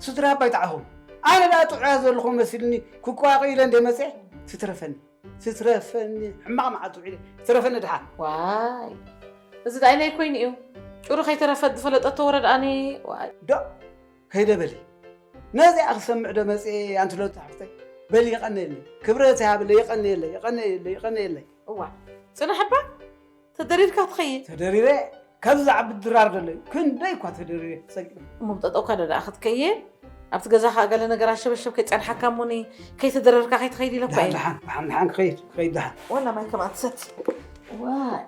ስድራ ኣባይ ጣዕኹም። ኣነ ደኣ ጥዑያ ዘለኹ መሲልኒ ክቋቕ ኢለ እንደ መፅአ ትትረፈኒ። ትትረፈኒ ሕማቕ መዓልቲ ውዒለ ትረፈኒ ድሓን። ዋይ እዚ ዳይ ናይ ኮይኑ እዩ። ጭሩ ከይተረፈት ዝፈለጠቶ ወረ ደኣኒ ዋይ። ዶ ከይደ በሊ ነዚኣ ክሰምዕ ዶ መፅአ ኣንቲ ሎቲ ሓፍተይ። በሊ የቐነየለይ ክብረት ይሃበለይ የቐነየለይ የቐነየለይ የቐነየለይ። እዋ ፅናሕ እባ ተደሪርካ ትኸይድ። ተደሪረ ካብዚ ዝዓቢ ድራር ዘሎ እዩ። ክንደይ እኳ ተደሪረ ተጸጊመ። እሞ ብጠጠውካ ዶ ደኣ ክትከይድ ኣብቲ ገዛኻ ገለ ነገር ኣሸበሸብ ከይጸንሓካ እሞኒ ከይተደረርካ ከይትኸይድ ኢለ እኳ እየ። ደሓን ደሓን ደሓን ክኸይድ ክኸይድ ደሓን። ዋላ ማይ ከምኣ ትሰቲ። ዋይ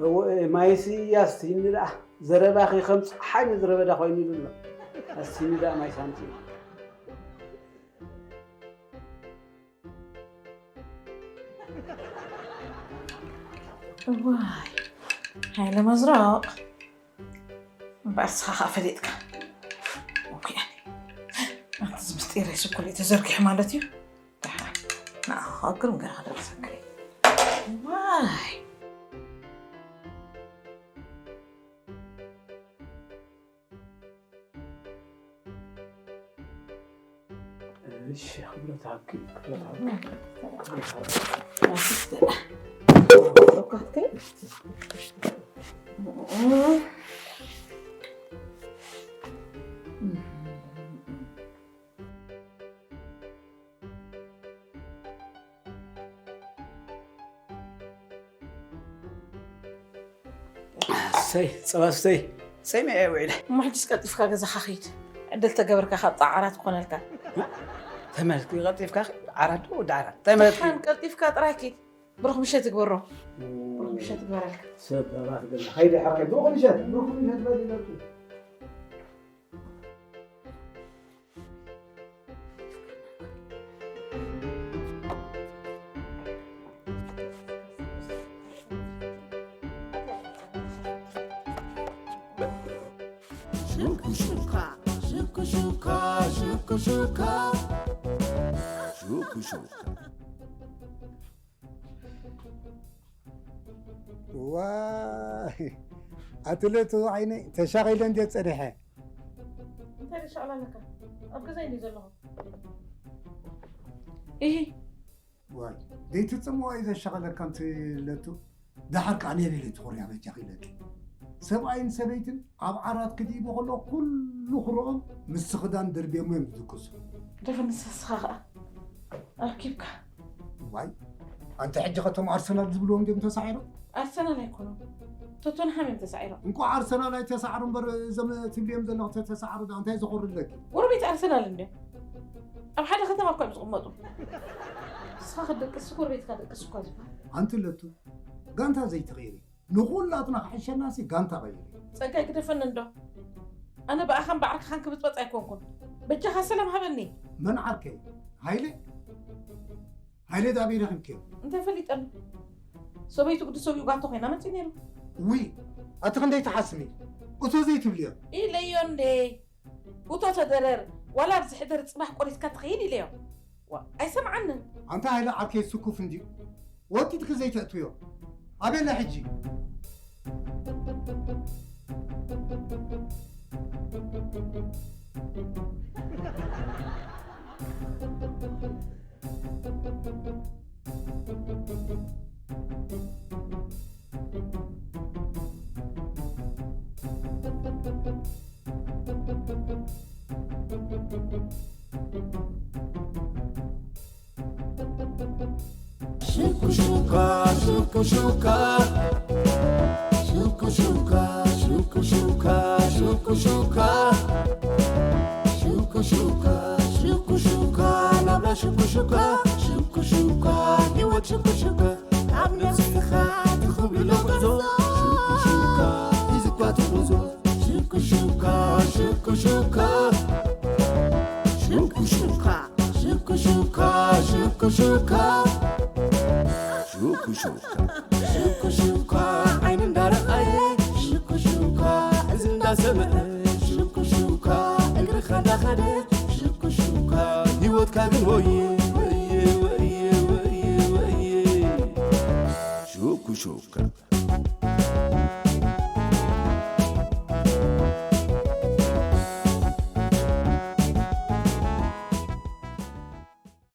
እወ ማይሲ ኣስቲኒ ደኣ ዘረባኺ ከም ጸሓይ ምድረ በዳ ኮይኑ ኣሎ። ኣስቲኒ ደኣ ማይ ሳምጺ። እዋይ ሃይለ መዝረቕ እምበኣር ንስኻ ኸኣ ፈሊጥካ። ኦኬ ኣንቲ ምስጢረይ ስኩል እዩ ተዘርጊሑ ማለት እዩ። ደሓን ንዓኻ ግርም ገይረ ክደርሰካ እየ። እዋይ እሺ ክብረት ሃብኪ ክብረት ሃብኪ እሰይ ጸባ ስተይ ጸሚዐ እየ ውዒለ። እሞ ሕጅስ ቀልጢፍካ ገዛኻ ኺድ። ዕድል ተገበርካ ካብ ጣዕ ዓራት ክኾነልካ። ተመልክ ቀልጢፍካ ኺድ ዓራት ዶ ወዲ ዓራት? ተመልክ ደሓን ቀልጢፍካ ጥራይ ኪድ። ብሩኽ ምሸት ይግበሮ። ብሩኽ ምሸት ይግበረልካ። ሰብ ተባረኽ ገዛ። ኸይደ ሕራይ ብሩኽ ምሸት ብሩኽ ምሸት በል ይበልኩ። ሽኩሹካ ሽኩሹካ ሽኩሹካ ሽኩሹካ ዋይ ኣትለቱ ዓይነይ ተሻቒለ እንድየ ጸኒሐ። እንታይ ደሻቕላ ኣለካ? ኣብ ገዛይ እንድየ ዘለኹ። ኢሂ ዋይ ዘይትጽምዋ እዩ ዘሻቐለካ ኣንቲ ለቱ። ደሓር ከኣ ኔቤለ ትኾርያ በጃኺ ኢለኪ። ሰብኣይን ሰበይትን ኣብ ዓራት ክድይቡ ከሎ ኩሉ ክረኦም ምስ ክዳን ደርብዮሞ እዮም ዝድቅሱ። ደፈ ንስኻ ኸኣ ኣርኪብካ። ዋይ ኣንተ ሕጂ ኸቶም ኣርሰናል ዝብልዎም ድዮም ተሳዒሮም? ኣርሰናል ኣይኮኑን ቶተንሃም እዮም ተሳዒሮም። እንቋዕ ኣርሰናል ኣይተሳዕሩ እምበር እዞም ትብልዮም ዘለኹ ተተሳዕሩ ደኣ እንታይ ዘኹርለኪ? ጎረቤት ኣርሰናል እንድዮም ኣብ ሓደ ከተማ እኳ እዮም ዝቕመጡ። ንስኻ ክትደቅስ ጎረቤትካ ደቅስ እኳ ዝበሃል። ኣንቲ ለቱ ጋንታ ዘይትቕይሪ ንኹላትና ክሕሸናሲ ጋንታ ቀይሪ። ጸጋይ ግደፈኒ እንዶ ኣነ ብኣኻን ብዓርክኻን ክብጥበጥ ኣይኮንኩን። በጃኻ ሰላም ሃበኒ። መን ዓርከይ? ሃይለ? ሃይለ ዳበይ ረኺብክዮ? እንታይ ፈሊጠኒ? ሰበይቱ ግዲ ሰብኡ ጋቶ ኮይና መፅእ ነይሩ። ውይ ኣቲ ክንደይ ትሓስሚ? እቶ ዘይትብልዮ ኢለዮ እንዴ? እቶ ተደረር፣ ዋላ ኣብዚ ሕደር ፅባሕ ቆሪፅካ ትኸይድ ኢለዮ። ዋ ኣይሰምዓንን። ኣንታ ሃይለ ዓርከይ ስኩፍ እንድዩ። ወጢጥኪ ዘይተእትውዮ ኣበለ ሕጂ? ሽኩሹካ ሽኩሹካ ሽኩሹካ ሽኩሹካ ሽኩሹካ ሽኩሹካ ሽኩሹካ ናብራ ሽኩሹካ ሽኩሹካ ህይወት ሽኩሹካ ካብ ነፍስኻ ትኽብሎ ጉዕዞ ሽኩሹካ ሒዝኳ ትጉዞ ሽኩሹካ ሽኩሹካ ሽኩሹካ ሽኩሹካ ሽኩሹካ ሽኩሹካ ሽኩሹካ ዓይኒ እንዳረኣየ ሽኩሹካ እዚ እንዳሰምዐ ሽኩሹካ እግርኻ እንዳኸደ ሽኩሹካ ህይወትካ ግን ወየ ወየ ወየ ወየ ወየ ሽኩሹካ